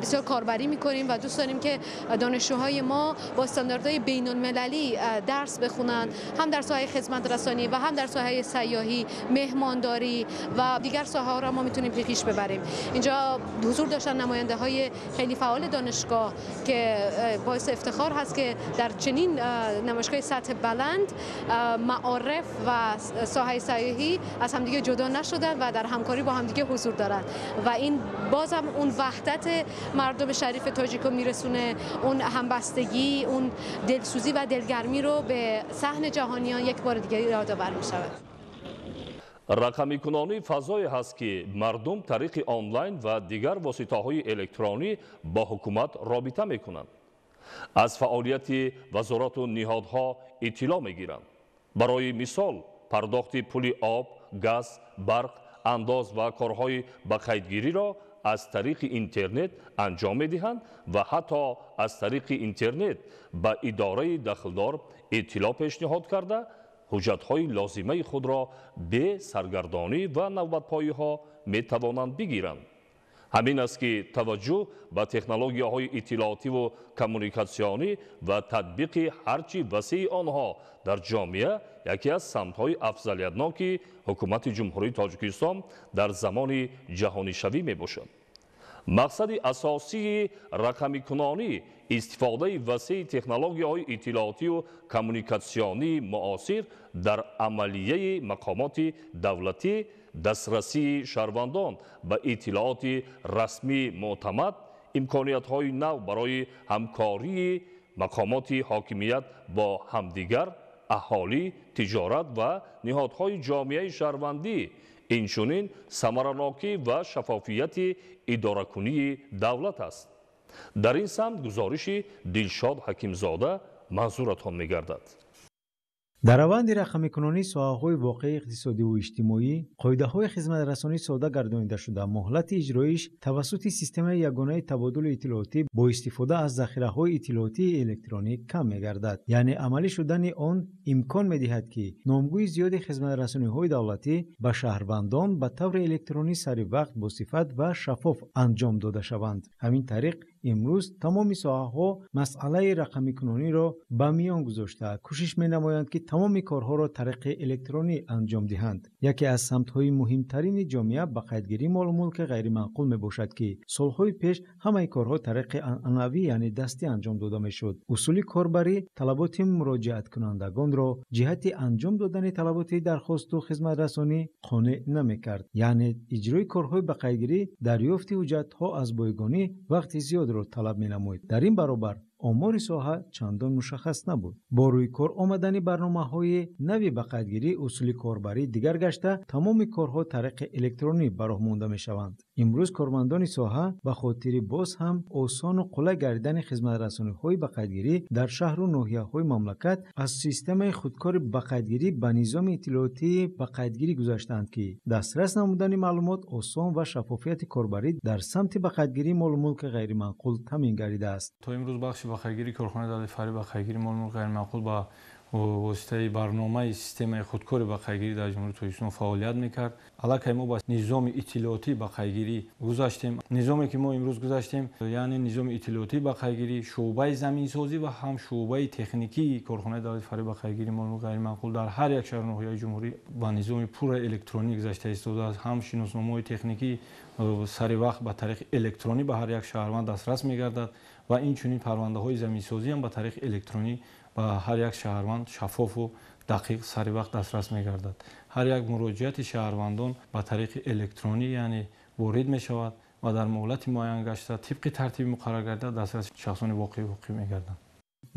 بسیار کاربری میکنیم و دوست داریم که دانشجوهای ما با استانداردهای بین المللی درس بخونن، هم در ساحه خدمت رسانی و هم در ساحه سیاحی، مهمانداری و دیگر ساحه ها را ما میتونیم پیش ببریم. اینجا حضور داشتن نماینده های خیلی فعال دانشگاه که باعث افتخار هست که در چنین نمایشگاه سطح بلند معارف و ساحه سیاحی از همدیگه جدا نشدن و در همکاری با همدیگه حضور دارند و این بازم اون وحدت مردم شریف تاجیکو میرسونه، اون همبستگی، اون دلسوزی و دلگرمی رو به صحن جهانیان یک بار دیگه یادآور میشود. Рақамикунонӣ фазое ҳаст, ки мардум тариқи онлайн ва дигар воситаҳои электронӣ бо ҳукумат робита мекунанд, аз фаъолияти вазорату ниҳодҳо иттилоъ мегиранд. Барои мисол, пардохти пули об, газ, барқ, андоз ва корҳои ба қайдгириро аз тариқи интернет анҷом медиҳанд ва ҳатто аз тариқи интернет ба идораи дахлдор иттилоъ пешниҳод карда, ҳуҷҷатҳои лозимаи худро бе саргардонӣ ва навбатпоиҳо метавонанд бигиранд. Ҳамин аст, ки таваҷҷӯҳ ба технологияҳои иттилоотиву коммуникатсионӣ ва татбиқи ҳарчи васеи онҳо дар ҷомеа яке аз самтҳои афзалиятноки ҳукумати Ҷумҳурии Тоҷикистон дар замони ҷаҳонишавӣ мебошад. Мақсади асосии рақамикунонӣ истифодаи васеи технологияҳои иттилоотиву коммуникатсионии муосир дар амалияи мақомоти давлатӣ, дастрасии шаҳрвандон ба иттилооти расмии мӯътамад, имкониятҳои нав барои ҳамкории мақомоти ҳокимият бо ҳамдигар, аҳолӣ, тиҷорат ва ниҳодҳои ҷомеаи шаҳрвандӣ, инчунин самаранокӣ ва шаффофияти идоракунии давлат аст. Дар ин самт гузориши Дилшод Ҳакимзода манзуратон мегардад. Дар раванди рақамикунонии соҳаҳои воқеии иқтисодиву иҷтимоӣ қоидаҳои хизматрасонӣ сода гардонида шуда, муҳлати иҷроиш тавассути системаи ягонаи табодули иттилоотӣ бо истифода аз захираҳои иттилоотии электронӣ кам мегардад. Яъне амалӣ шудани он имкон медиҳад, ки номгӯи зиёди хизматрасониҳои давлатӣ ба шаҳрвандон ба таври электронӣ сари вақт, босифат ва шаффоф анҷом дода шаванд. Ҳамин тариқ Имрӯз тамоми соҳаҳо масъалаи рақамикунониро ба миён гузошта, кӯшиш менамоянд, ки тамоми корҳоро тариқи электронӣ анҷом диҳанд. Яке аз самтҳои муҳимтарини ҷомеа ба қайдгирии молу мулки ғайриманқул мебошад, ки солҳои пеш ҳамаи корҳо тариқи анъанавӣ, яъне дастӣ анҷом дода мешуд. Усули корбарӣ талаботи муроҷиаткунандагонро ҷиҳати анҷом додани талаботи дархосту хизматрасонӣ қонеъ намекард. Яъне иҷрои корҳои ба қайдгирӣ, дарёфти ҳуҷҷатҳо аз бойгонӣ вақти зиёдро талаб менамояд. Дар ин баробар омори соҳа чандон мушаххас набуд. Бо рӯи кор омадани барномаҳои нави ба қайдгирӣ, усули корбарӣ дигар гашта, тамоми корҳо тариқи электронӣ ба роҳ монда мешаванд. Имрӯз кормандони соҳа ба хотири боз ҳам осону қулай гардидани хизматрасониҳои ба қайдгирӣ дар шаҳру ноҳияҳои мамлакат аз системаи худкори ба қайдгирӣ ба низоми иттилоотии ба қайдгирӣ гузаштаанд, ки дастрас намудани маълумот осон ва шаффофияти корбарӣ дар самти ба қайдгирии молу мулки ғайриманқул таъмин гардидааст. То имрӯз бахши ба қайдгирии корхонаи давлатии фаръӣ ба қайдгирии молу мулки ғайриманқул ба воситаи барномаи системаи худкори ба қайдгирӣ дар Ҷумҳурии Тоҷикистон фаъолият мекард. Аллакай мо ба низоми иттилоотӣ ба қайдгирӣ гузаштем. Низоме ки мо имрӯз гузаштем, яъне низоми иттилоотӣ ба қайдгирӣ, шӯъбаи заминсозӣ ва ҳам шӯъбаи техникии корхонаи давлатии фаръӣ ба қайдгирии молу мулки ғайриманқул дар ҳар як шаҳру ноҳияи ҷумҳурӣ ба низоми пурра электронӣ гузашта истодааст. Ҳам шиносномаҳои техникӣ сари вақт ба тариқи электронӣ ба ҳар як шаҳрванд дастрас мегардад ва инчунин парвандаҳои заминсозӣ ҳам ба тариқи электронӣ ба ҳар як шаҳрванд шаффофу дақиқ сари вақт дастрас мегардад. Ҳар як муроҷиати шаҳрвандон ба тариқи электронӣ, яъне ворид мешавад ва дар муҳлати муайян гашта тибқи тартиби муқаррар гардида дастраси шахсони воқеӣ ҳуқуқӣ мегарданд.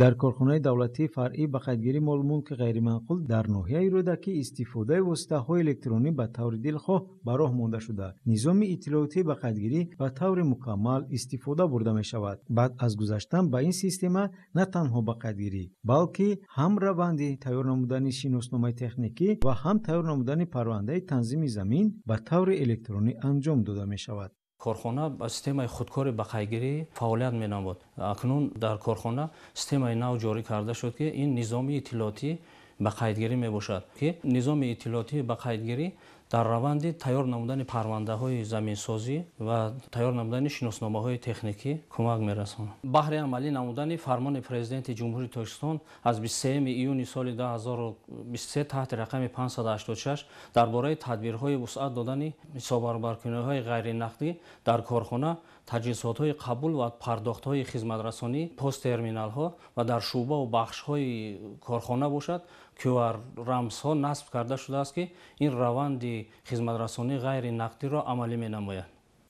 Дар корхонаи давлатии фаръӣ ба қайдгирии молу мулки ғайриманқул дар ноҳияи Рӯдакӣ истифодаи воситаҳои электронӣ ба таври дилхоҳ ба роҳ монда шуда, низоми иттилоотӣ ба қайдгирӣ ба таври мукаммал истифода бурда мешавад. Баъд аз гузаштан ба ин система на танҳо ба қайдгирӣ, балки ҳам раванди тайёр намудани шиносномаи техникӣ ва ҳам тайёр намудани парвандаи танзими замин ба таври электронӣ анҷом дода мешавад. Корхона ба системаи худкори ба қайдгирӣ фаъолият менамуд. Акнун дар корхона системаи нав ҷорӣ карда шуд, ки ин низоми иттилоотӣ ба қайдгирӣ мебошад, ки низоми иттилоотӣ ба қайдгирӣ дар раванди тайёр намудани парвандаҳои заминсозӣ ва тайёр намудани шиносномаҳои техникӣ кӯмак мерасонад. Баҳри амалӣ намудани фармони Президенти Ҷумҳурии Тоҷикистон аз 23 июни соли 2023 таҳти рақами 586 дар бораи тадбирҳои вусъат додани ҳисоббаробаркуниҳои ғайринақдӣ дар корхона, таҷҳизотҳои қабул ва пардохтҳои хизматрасонӣ, посттерминалҳо ва дар шӯъбаву бахшҳои корхона бошад, QR рамзҳо насб карда шудааст, ки ин раванди хизматрасонии ғайринақдиро амалӣ менамояд.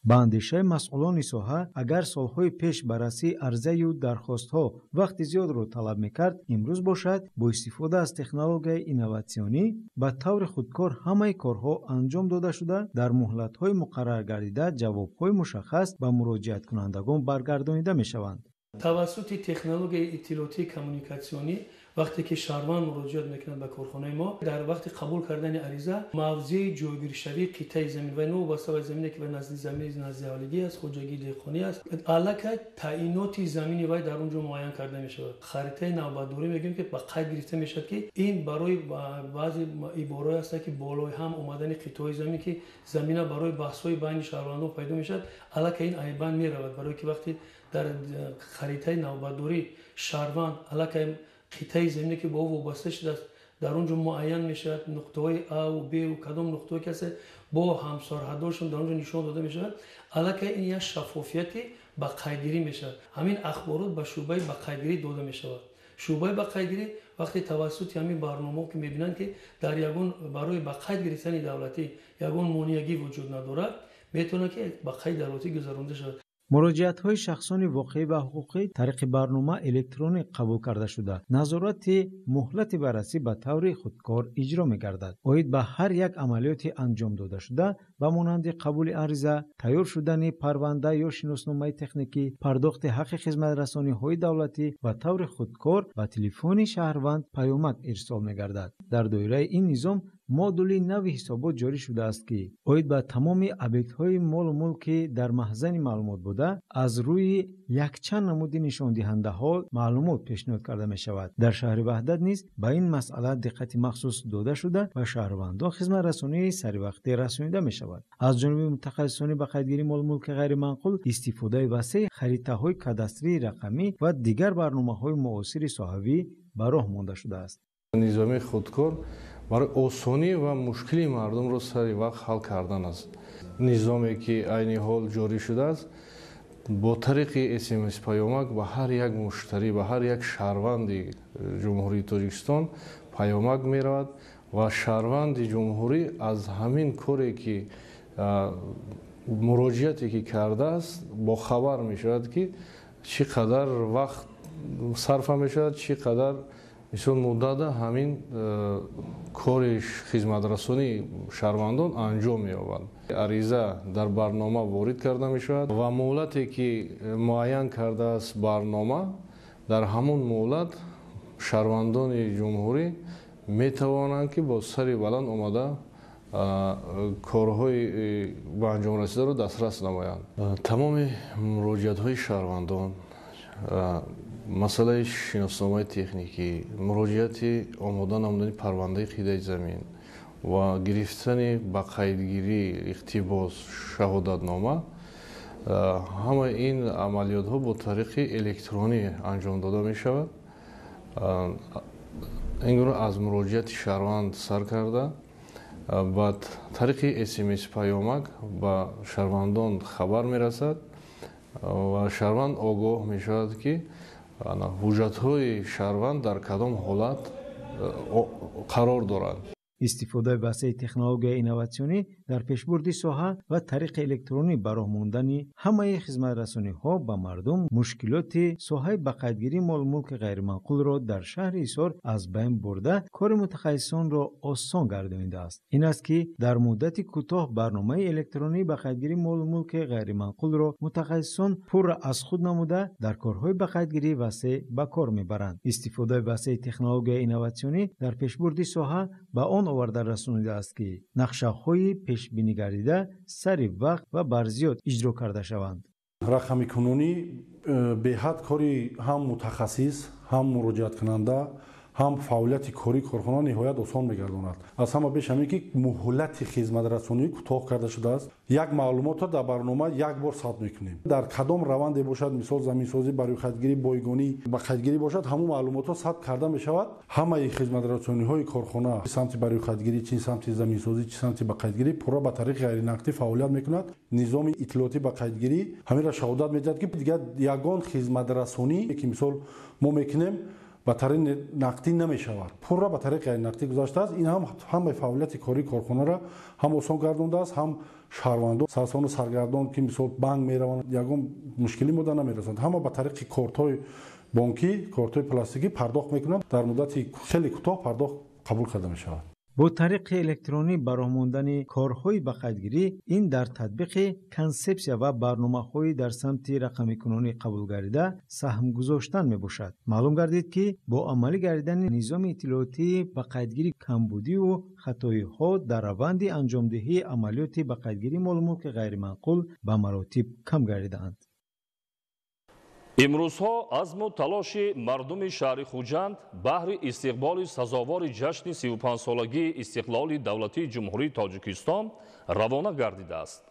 Ба андешаи масъулони соҳа, агар солҳои пеш баррасии арзаю дархостҳо вақти зиёдро талаб мекард, имрӯз бошад бо истифода аз технологияи инноватсионӣ ба таври худкор ҳамаи корҳо анҷом дода шуда, дар муҳлатҳои муқаррар гардида ҷавобҳои мушаххас ба муроҷиаткунандагон баргардонида мешаванд. Тавассути технологияи иттилоотии коммуникатсионӣ вақте ки шаҳрванд муроҷиат мекунад ба корхонаи мо, дар вақти қабул кардани ариза мавзеи ҷойгиршавии қитъаи замин ва новобаста ба замине ки назди замини назди ҳавлигӣ аст, хоҷагии деҳқонӣ аст, аллакай таъиноти замини вай дар он ҷо муайян карда мешавад. Харитаи навбатдорӣ мегӯем, ки ба қайд гирифта мешавад, ки ин барои баъзе ибораҳое ҳастанд, ки болои ҳам омадани қитъаҳои замин, ки замина барои баҳсҳои байни шаҳрвандон пайдо мешавад, аллакай ин айбанд меравад, барое ки вақте дар харитаи навбатдорӣ шаҳрванд аллакай қитъаи замине ки бо ӯ вобаста шудааст, дар он ҷо муайян мешавад, нуқтаҳои А ва Б ва кадом нуқтаҳое ки ҳастанд бо ҳамсарҳадошон дар он ҷо нишон дода мешавад. Аллакай ин як шаффофияти ба қайдгирӣ мешавад. Ҳамин ахборот ба шӯъбаи ба қайдгирӣ дода мешавад. Шӯъбаи ба қайдгирӣ вақте тавассути ҳамин барномаҳо ки мебинанд, ки дар ягон барои ба қайд гирифтани давлатӣ ягон монеагӣ вуҷуд надорад, метавонад ки ба қайд давлатӣ гузаронда шавад. Муроҷиатҳои шахсони воқеӣ ва ҳуқуқӣ тариқи барнома электронӣ қабул карда шуда, назорати муҳлати баррасӣ ба таври худкор иҷро мегардад. Оид ба ҳар як амалиёти анҷом додашуда, ба монанди қабули ариза, тайёр шудани парванда ё шиносномаи техникӣ, пардохти ҳаққи хизматрасониҳои давлатӣ ба таври худкор ба телефони шаҳрванд паёмак ирсол мегардад. Дар доираи ин низом Модули нави ҳисобот ҷорӣ шудааст, ки оид ба тамоми объектҳои молу мулки дар маҳзани маълумот буда, аз рӯи якчанд намуди нишондиҳандаҳо маълумот пешниҳод карда мешавад. Дар шаҳри Ваҳдат низ ба ин масъала диққати махсус дода шуда ва шаҳрвандон хизматрасонии саривақтӣ расонида мешавад. Аз ҷониби мутахассисони ба қайдгирии молу мулки ғайриманқул истифодаи васеи харитаҳои кадастрии рақамӣ ва дигар барномаҳои муосири соҳавӣ ба роҳ монда шудааст. Низоми худкор барои осонӣ ва мушкили мардумро сари вақт ҳал кардан аст. Низоме ки айни ҳол ҷорӣ шудааст, бо тариқи смс паёмак ба ҳар як муштарӣ, ба ҳар як шаҳрванди Ҷумҳурии Тоҷикистон паёмак меравад ва шаҳрванди ҷумҳурӣ аз ҳамин коре ки муроҷиате ки кардааст бохабар мешавад, ки чӣ қадар вақт сарфа мешавад, чӣ қадар мисол муддата ҳамин кори хизматрасонии шаҳрвандон анҷом меёбад. Ариза дар барнома ворид карда мешавад ва муҳлате ки муайян кардааст барнома, дар ҳамон муҳлат шаҳрвандони ҷумҳурӣ метавонанд, ки бо сари баланд омада корҳои ба анҷом расидаро дастрас намоянд. Тамоми муроҷиатҳои шаҳрвандон, масъалаи шиносномаи техникӣ, муроҷиати омода намудани парвандаи қидаи замин ва гирифтани ба қайдгирӣ иқтибос шаҳодатнома, ҳамаи ин амалиётҳо бо тариқи электронӣ анҷом дода мешавад. Ин гуна аз муроҷиати шаҳрванд сар карда, ба тариқи смс паёмак ба шаҳрвандон хабар мерасад ва шаҳрванд огоҳ мешавад, ки ҳуҷҷатҳои шаҳрванд дар кадом ҳолат қарор доранд. Истифодаи васеи технологияи инноватсионӣ дар пешбурди соҳа ва тариқи электронӣ ба роҳ мондани ҳамаи хизматрасониҳо ба мардум мушкилоти соҳаи ба қайдгирии молу мулки ғайриманқулро дар шаҳри Ҳисор аз байн бурда, кори мутахассисонро осон гардонидааст. Ин аст, ки дар муддати кӯтоҳ барномаи электронии ба қайдгирии молу мулки ғайриманқулро мутахассисон пурра аз худ намуда, дар корҳои ба қайдгирии васеъ ба кор мебаранд. Истифодаи васеи технологияи инноватсионӣ дар пешбурди соҳа ба он оварда расонидааст, ки нақшаҳои пешбинигардида сари вақт ва барзиёд иҷро карда шаванд. Рақамикунонӣ беҳад кори ҳам мутахассис, ҳам муроҷиаткунанда, ҳам фаъолияти кории корхона ниҳоят осон мегардонад. Аз ҳама беш ҳамин, ки муҳлати хизматрасонӣ кӯтоҳ карда шудааст. Як маълумотро дар барнома як бор сабт мекунем, дар кадом раванде бошад, мисол заминсозӣ, ба рӯйхатгирӣ, бойгонӣ, ба қайдгирӣ бошад, ҳамун маълумотҳо сабт карда мешавад. Ҳамаи хизматрасониҳои корхона, самти ба рӯйхатгирӣ, чи самти заминсозӣ, чи самти ба қайдгирӣ, пурра ба тариқи ғайринақдӣ фаъолият мекунад. Низоми иттилоотӣ ба қайдгирӣ ҳаминро шаҳодат медиҳад, ки дигар ягон хизматрасонӣ, ки мисол мо мекунем, ба тариқи нақдӣ намешавад, пурра ба тариқи ғайринақдӣ гузаштааст. Ин ҳам ҳамаи фаъолияти кории корхонаро ҳам осон гардондааст, ҳам шаҳрвандон сарсону саргардон, ки мисол банк мераванд, ягон мушкилӣ мода намерасанд. Ҳама ба тариқи кортҳои бонкӣ, кортҳои пластикӣ пардохт мекунанд, дар муддати хеле кӯтоҳ пардохт қабул карда мешавад. Бо тариқи электронӣ ба роҳ мондани корҳои ба қайдгирӣ ин дар татбиқи консепсия ва барномаҳои дар самти рақамикунонӣ қабулгардида саҳм гузоштан мебошад. Маълум гардид, ки бо амалӣ гардидани низоми иттилоотии ба қайдгирӣ камбудиву хатоиҳо дар раванди анҷомдиҳии амалиёти ба қайдгирии молу мулки ғайриманқул ба маротиб кам гардидаанд. Имрӯзҳо азму талоши мардуми шаҳри Хуҷанд баҳри истиқболи сазовори ҷашни 35-солагии истиқлоли давлатии Ҷумҳурии Тоҷикистон равона гардидааст.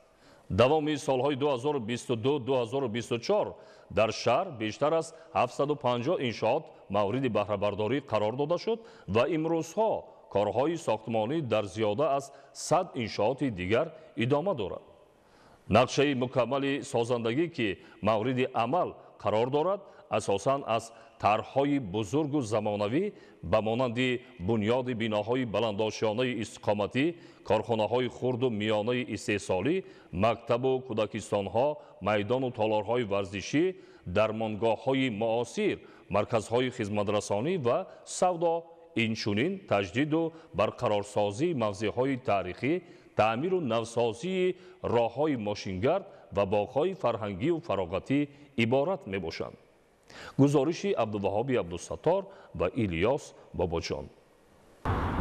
Давоми солҳои 2022-2024 дар шаҳр бештар аз 750 иншоот мавриди баҳрабардорӣ қарор дода шуд ва имрӯзҳо корҳои сохтмонӣ дар зиёда аз 100 иншооти дигар идома дорад. Нақшаи мукаммали созандагӣ, ки мавриди амал қарор дорад, асосан аз тарҳҳои бузургу замонавӣ ба монанди бунёди биноҳои баландошёнаи истиқоматӣ, корхонаҳои хурду миёнаи истеҳсолӣ, мактабу кӯдакистонҳо, майдону толорҳои варзишӣ, дармонгоҳҳои муосир, марказҳои хизматрасонӣ ва савдо, инчунин таҷдиду барқарорсозии мавзеъҳои таърихӣ, таъмиру навсозии роҳҳои мошингард ва боғҳои фарҳангию фароғатӣ иборат мебошанд. Гузориши Абдуваҳоби Абдусаттор ва Илёс Бобоҷон.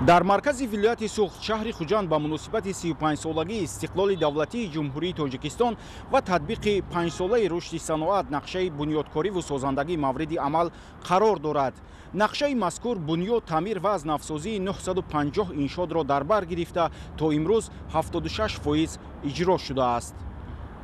Дар маркази вилояти Суғд, шаҳри Хуҷанд, ба муносибати 35-солагии истиқлоли давлатии Ҷумҳурии Тоҷикистон ва татбиқи 5-солаи рушди саноат нақшаи бунёдкориву созандагӣ мавриди амал қарор дорад. Нақшаи мазкур бунёд, таъмир ва аз навсозии 950 иншоотро дар бар гирифта, то имрӯз 76% иҷро шудааст.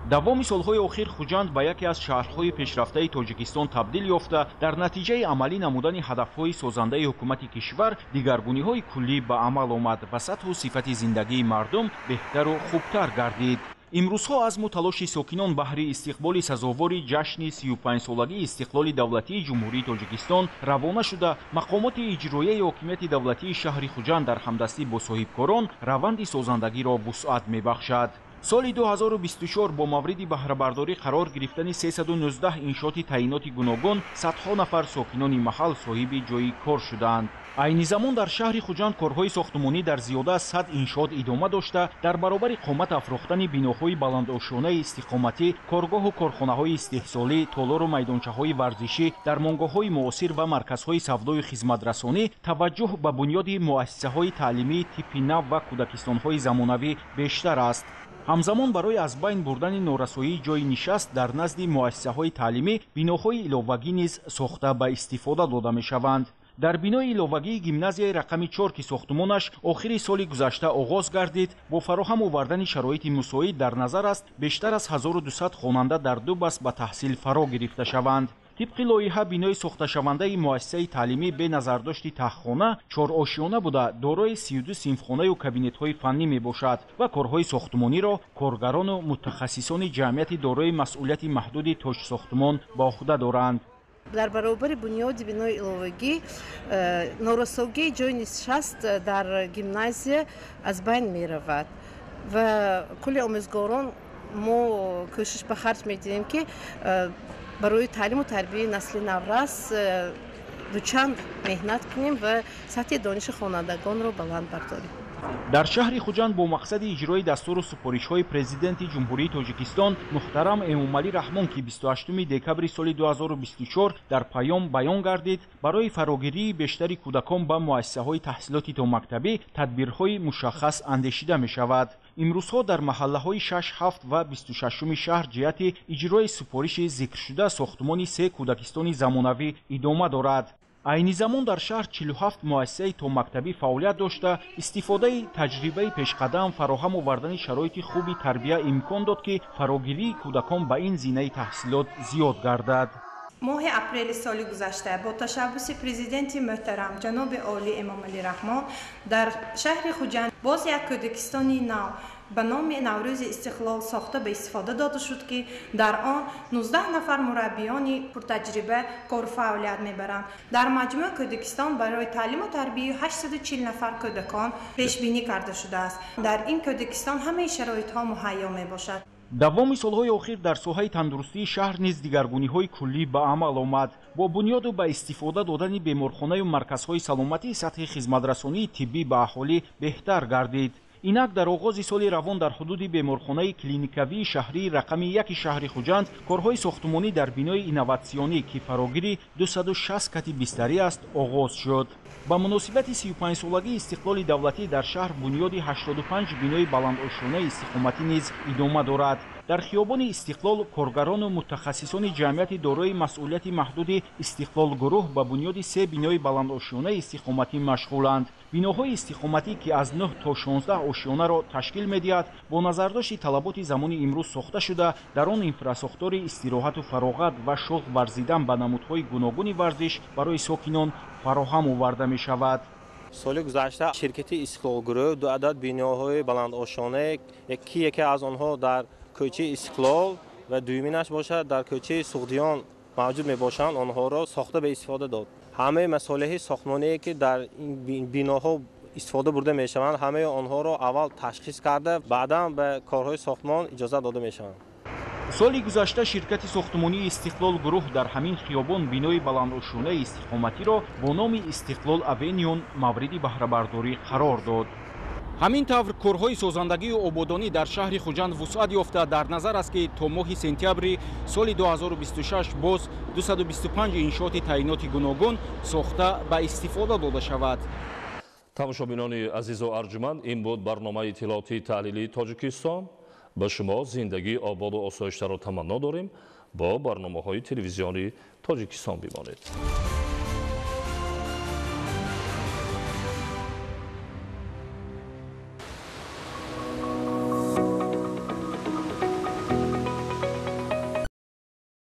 Давоми солҳои охир Хуҷанд ба яке аз шаҳрҳои пешрафтаи Тоҷикистон табдил ёфта, дар натиҷаи амалӣ намудани ҳадафҳои созандаи ҳукумати кишвар дигаргуниҳои куллӣ ба амал омад ва сатҳу сифати зиндагии мардум беҳтару хубтар гардид. Имрӯзҳо азму талоши сокинон баҳри истиқболи сазовори ҷашни 35-солагии истиқлоли давлатии Ҷумҳурии Тоҷикистон равона шуда, мақомоти иҷроияи ҳокимияти давлатии шаҳри Хуҷанд дар ҳамдастӣ бо соҳибкорон раванди созандагиро вусъат мебахшад. Соли 2024 бо мавриди баҳрабардорӣ қарор гирифтани 319 иншооти таъиноти гуногун садҳо нафар сокинони маҳал соҳиби ҷойи кор шудаанд. Айни замон дар шаҳри Хуҷанд корҳои сохтмонӣ дар зиёда аз 100 иншоот идома дошта, дар баробари қомат афрохтани биноҳои баландошёнаи истиқоматӣ, коргоҳу корхонаҳои истеҳсолӣ, толору майдончаҳои варзишӣ, дармонгоҳҳои муосир ва марказҳои савдою хизматрасонӣ таваҷҷӯҳ ба бунёди муассисаҳои таълимии типи нав ва кӯдакистонҳои замонавӣ бештар аст. Ҳамзамон барои аз байн бурдани норасоии ҷойи нишаст дар назди муассисаҳои таълимӣ биноҳои иловагӣ низ сохта ба истифода дода мешаванд. Дар бинои иловагии гимназияи рақами 4, ки сохтмонаш охири соли гузашта оғоз гардид, бо фароҳам овардани шароити мусоид дар назар аст бештар аз 1200 хонанда дар ду баст ба таҳсил фаро гирифта шаванд. Тибқи лоиҳа бинои сохташавандаи муассисаи таълимӣ бе назардошти таҳхона чорошёна буда, дорои 32 синфхонаю кабинетҳои фаннӣ мебошад ва корҳои сохтмониро коргарону мутахассисони ҷамъияти дорои масъулияти маҳдуди Тоҷсохтмон ба уҳда доранд. Дар баробари бунёди бинои иловагӣ норасогии ҷойи нишаст дар гимназия аз байн меравад ва кулли омӯзгорон мо кӯшиш ба харҷ медиҳем, ки барои таълиму тарбияи насли наврас дучанд меҳнат кунем ва сатҳи дониши хонандагонро баланд бардорем. Дар шаҳри Хуҷанд бо мақсади иҷрои дастуру супоришҳои Президенти Ҷумҳурии Тоҷикистон муҳтарам Эмомалӣ Раҳмон, ки 28 декабри соли 2024 дар паём баён гардид, барои фарогирии бештари кӯдакон ба муассисаҳои таҳсилоти томактабӣ тадбирҳои мушаххас андешида мешавад. Имрӯзҳо дар маҳаллаҳои 6, 7 ва 26 шаҳр ҷиҳати иҷрои супориши зикршуда сохтмони 3 кӯдакистони замонавӣ идома дорад. Айни замон дар шаҳр 47 муассисаи томактабӣ фаъолият дошта, истифодаи таҷрибаи пешқадам фароҳам овардани шароити хуби тарбия имкон дод, ки фарогирии кӯдакон ба ин зинаи таҳсилот зиёд гардад. Моҳи апрели соли гузашта бо ташаббуси президенти муҳтарам ҷаноби олӣ Эмомалӣ Раҳмон дар шаҳри Хуҷанд боз як кӯдакистони нав ба номи Наврӯзи Истиқлол сохта ба истифода дода шуд, ки дар он 19 нафар мураббиёни пуртаҷриба кору фаъолият мебаранд. Дар маҷмӯъ кӯдакистон барои таълиму тарбияи 840 нафар кӯдакон пешбинӣ карда шудааст. Дар ин кӯдакистон ҳамаи шароитҳо муҳайё мебошад. Давоми солҳои охир дар соҳаи тандурустии шаҳр низ дигаргуниҳои куллӣ ба амал омад. Бо бунёду ба истифода додани беморхонаю марказҳои саломатӣ сатҳи хизматрасонии тиббӣ ба аҳолӣ беҳтар гардид. Инак дар оғози соли равон дар ҳудуди беморхонаи клиникавии шаҳрии рақами 1 шаҳри Хуҷанд корҳои сохтмонӣ дар бинои инноватсионӣ, ки фарогири 260 кати бистарӣ аст, оғоз шуд. Ба муносибати 35-солагии истиқлоли давлатӣ дар шаҳр бунёди 85 бинои баландошёнаи истиқоматӣ низ идома дорад. Дар хиёбони Истиқлол коргарону мутахассисони ҷамъияти дорои масъулияти маҳдуди Истиқлол гурӯҳ ба бунёди 3 бинои баландошёнаи истиқоматӣ машғуланд. Биноҳои истиқоматӣ, ки аз 9 то 16 ошёнаро ташкил медиҳад, бо назардошти талаботи замони имрӯз сохта шуда, дар он инфрасохтори истироҳату фароғат ва шуғл варзидан ба намудҳои гуногуни варзиш барои сокинон фароҳам оварда мешавад. Соли гузашта ширкати Истиқлол гурӯҳ 2 адад биноҳои баландошёна, ки яке аз онҳо дар кӯчаи Истиқлол ва дуюминаш бошад дар кӯчаи Суғдиён мавҷуд мебошанд, онҳоро сохта ба истифода дод. Ҳамаи масолеҳи сохтмоние, ки дар ин биноҳо истифода бурда мешаванд, ҳамаи онҳоро аввал ташхис карда, баъдан ба корҳои сохтмон иҷозат дода мешаванд. Соли гузашта ширкати сохтмонии Истиқлол гурӯҳ дар ҳамин хиёбон бинои баландошёнаи истиқоматиро бо номи Истиқлол Авенион мавриди баҳрабардорӣ қарор дод. Ҳамин тавр корҳои созандагию ободонӣ дар шаҳри Хуҷанд вусъат ёфта, дар назар аст, ки то моҳи сентябри соли 2026 боз 225 иншооти таъиноти гуногун сохта ба истифода дода шавад. Тамошобинони азизу арҷуманд, ин буд барномаи иттилоотии таҳлилии Тоҷикистон. Ба шумо зиндагии ободу осоиштаро таманно дорем. Бо барномаҳои телевизионии Тоҷикистон бимонед.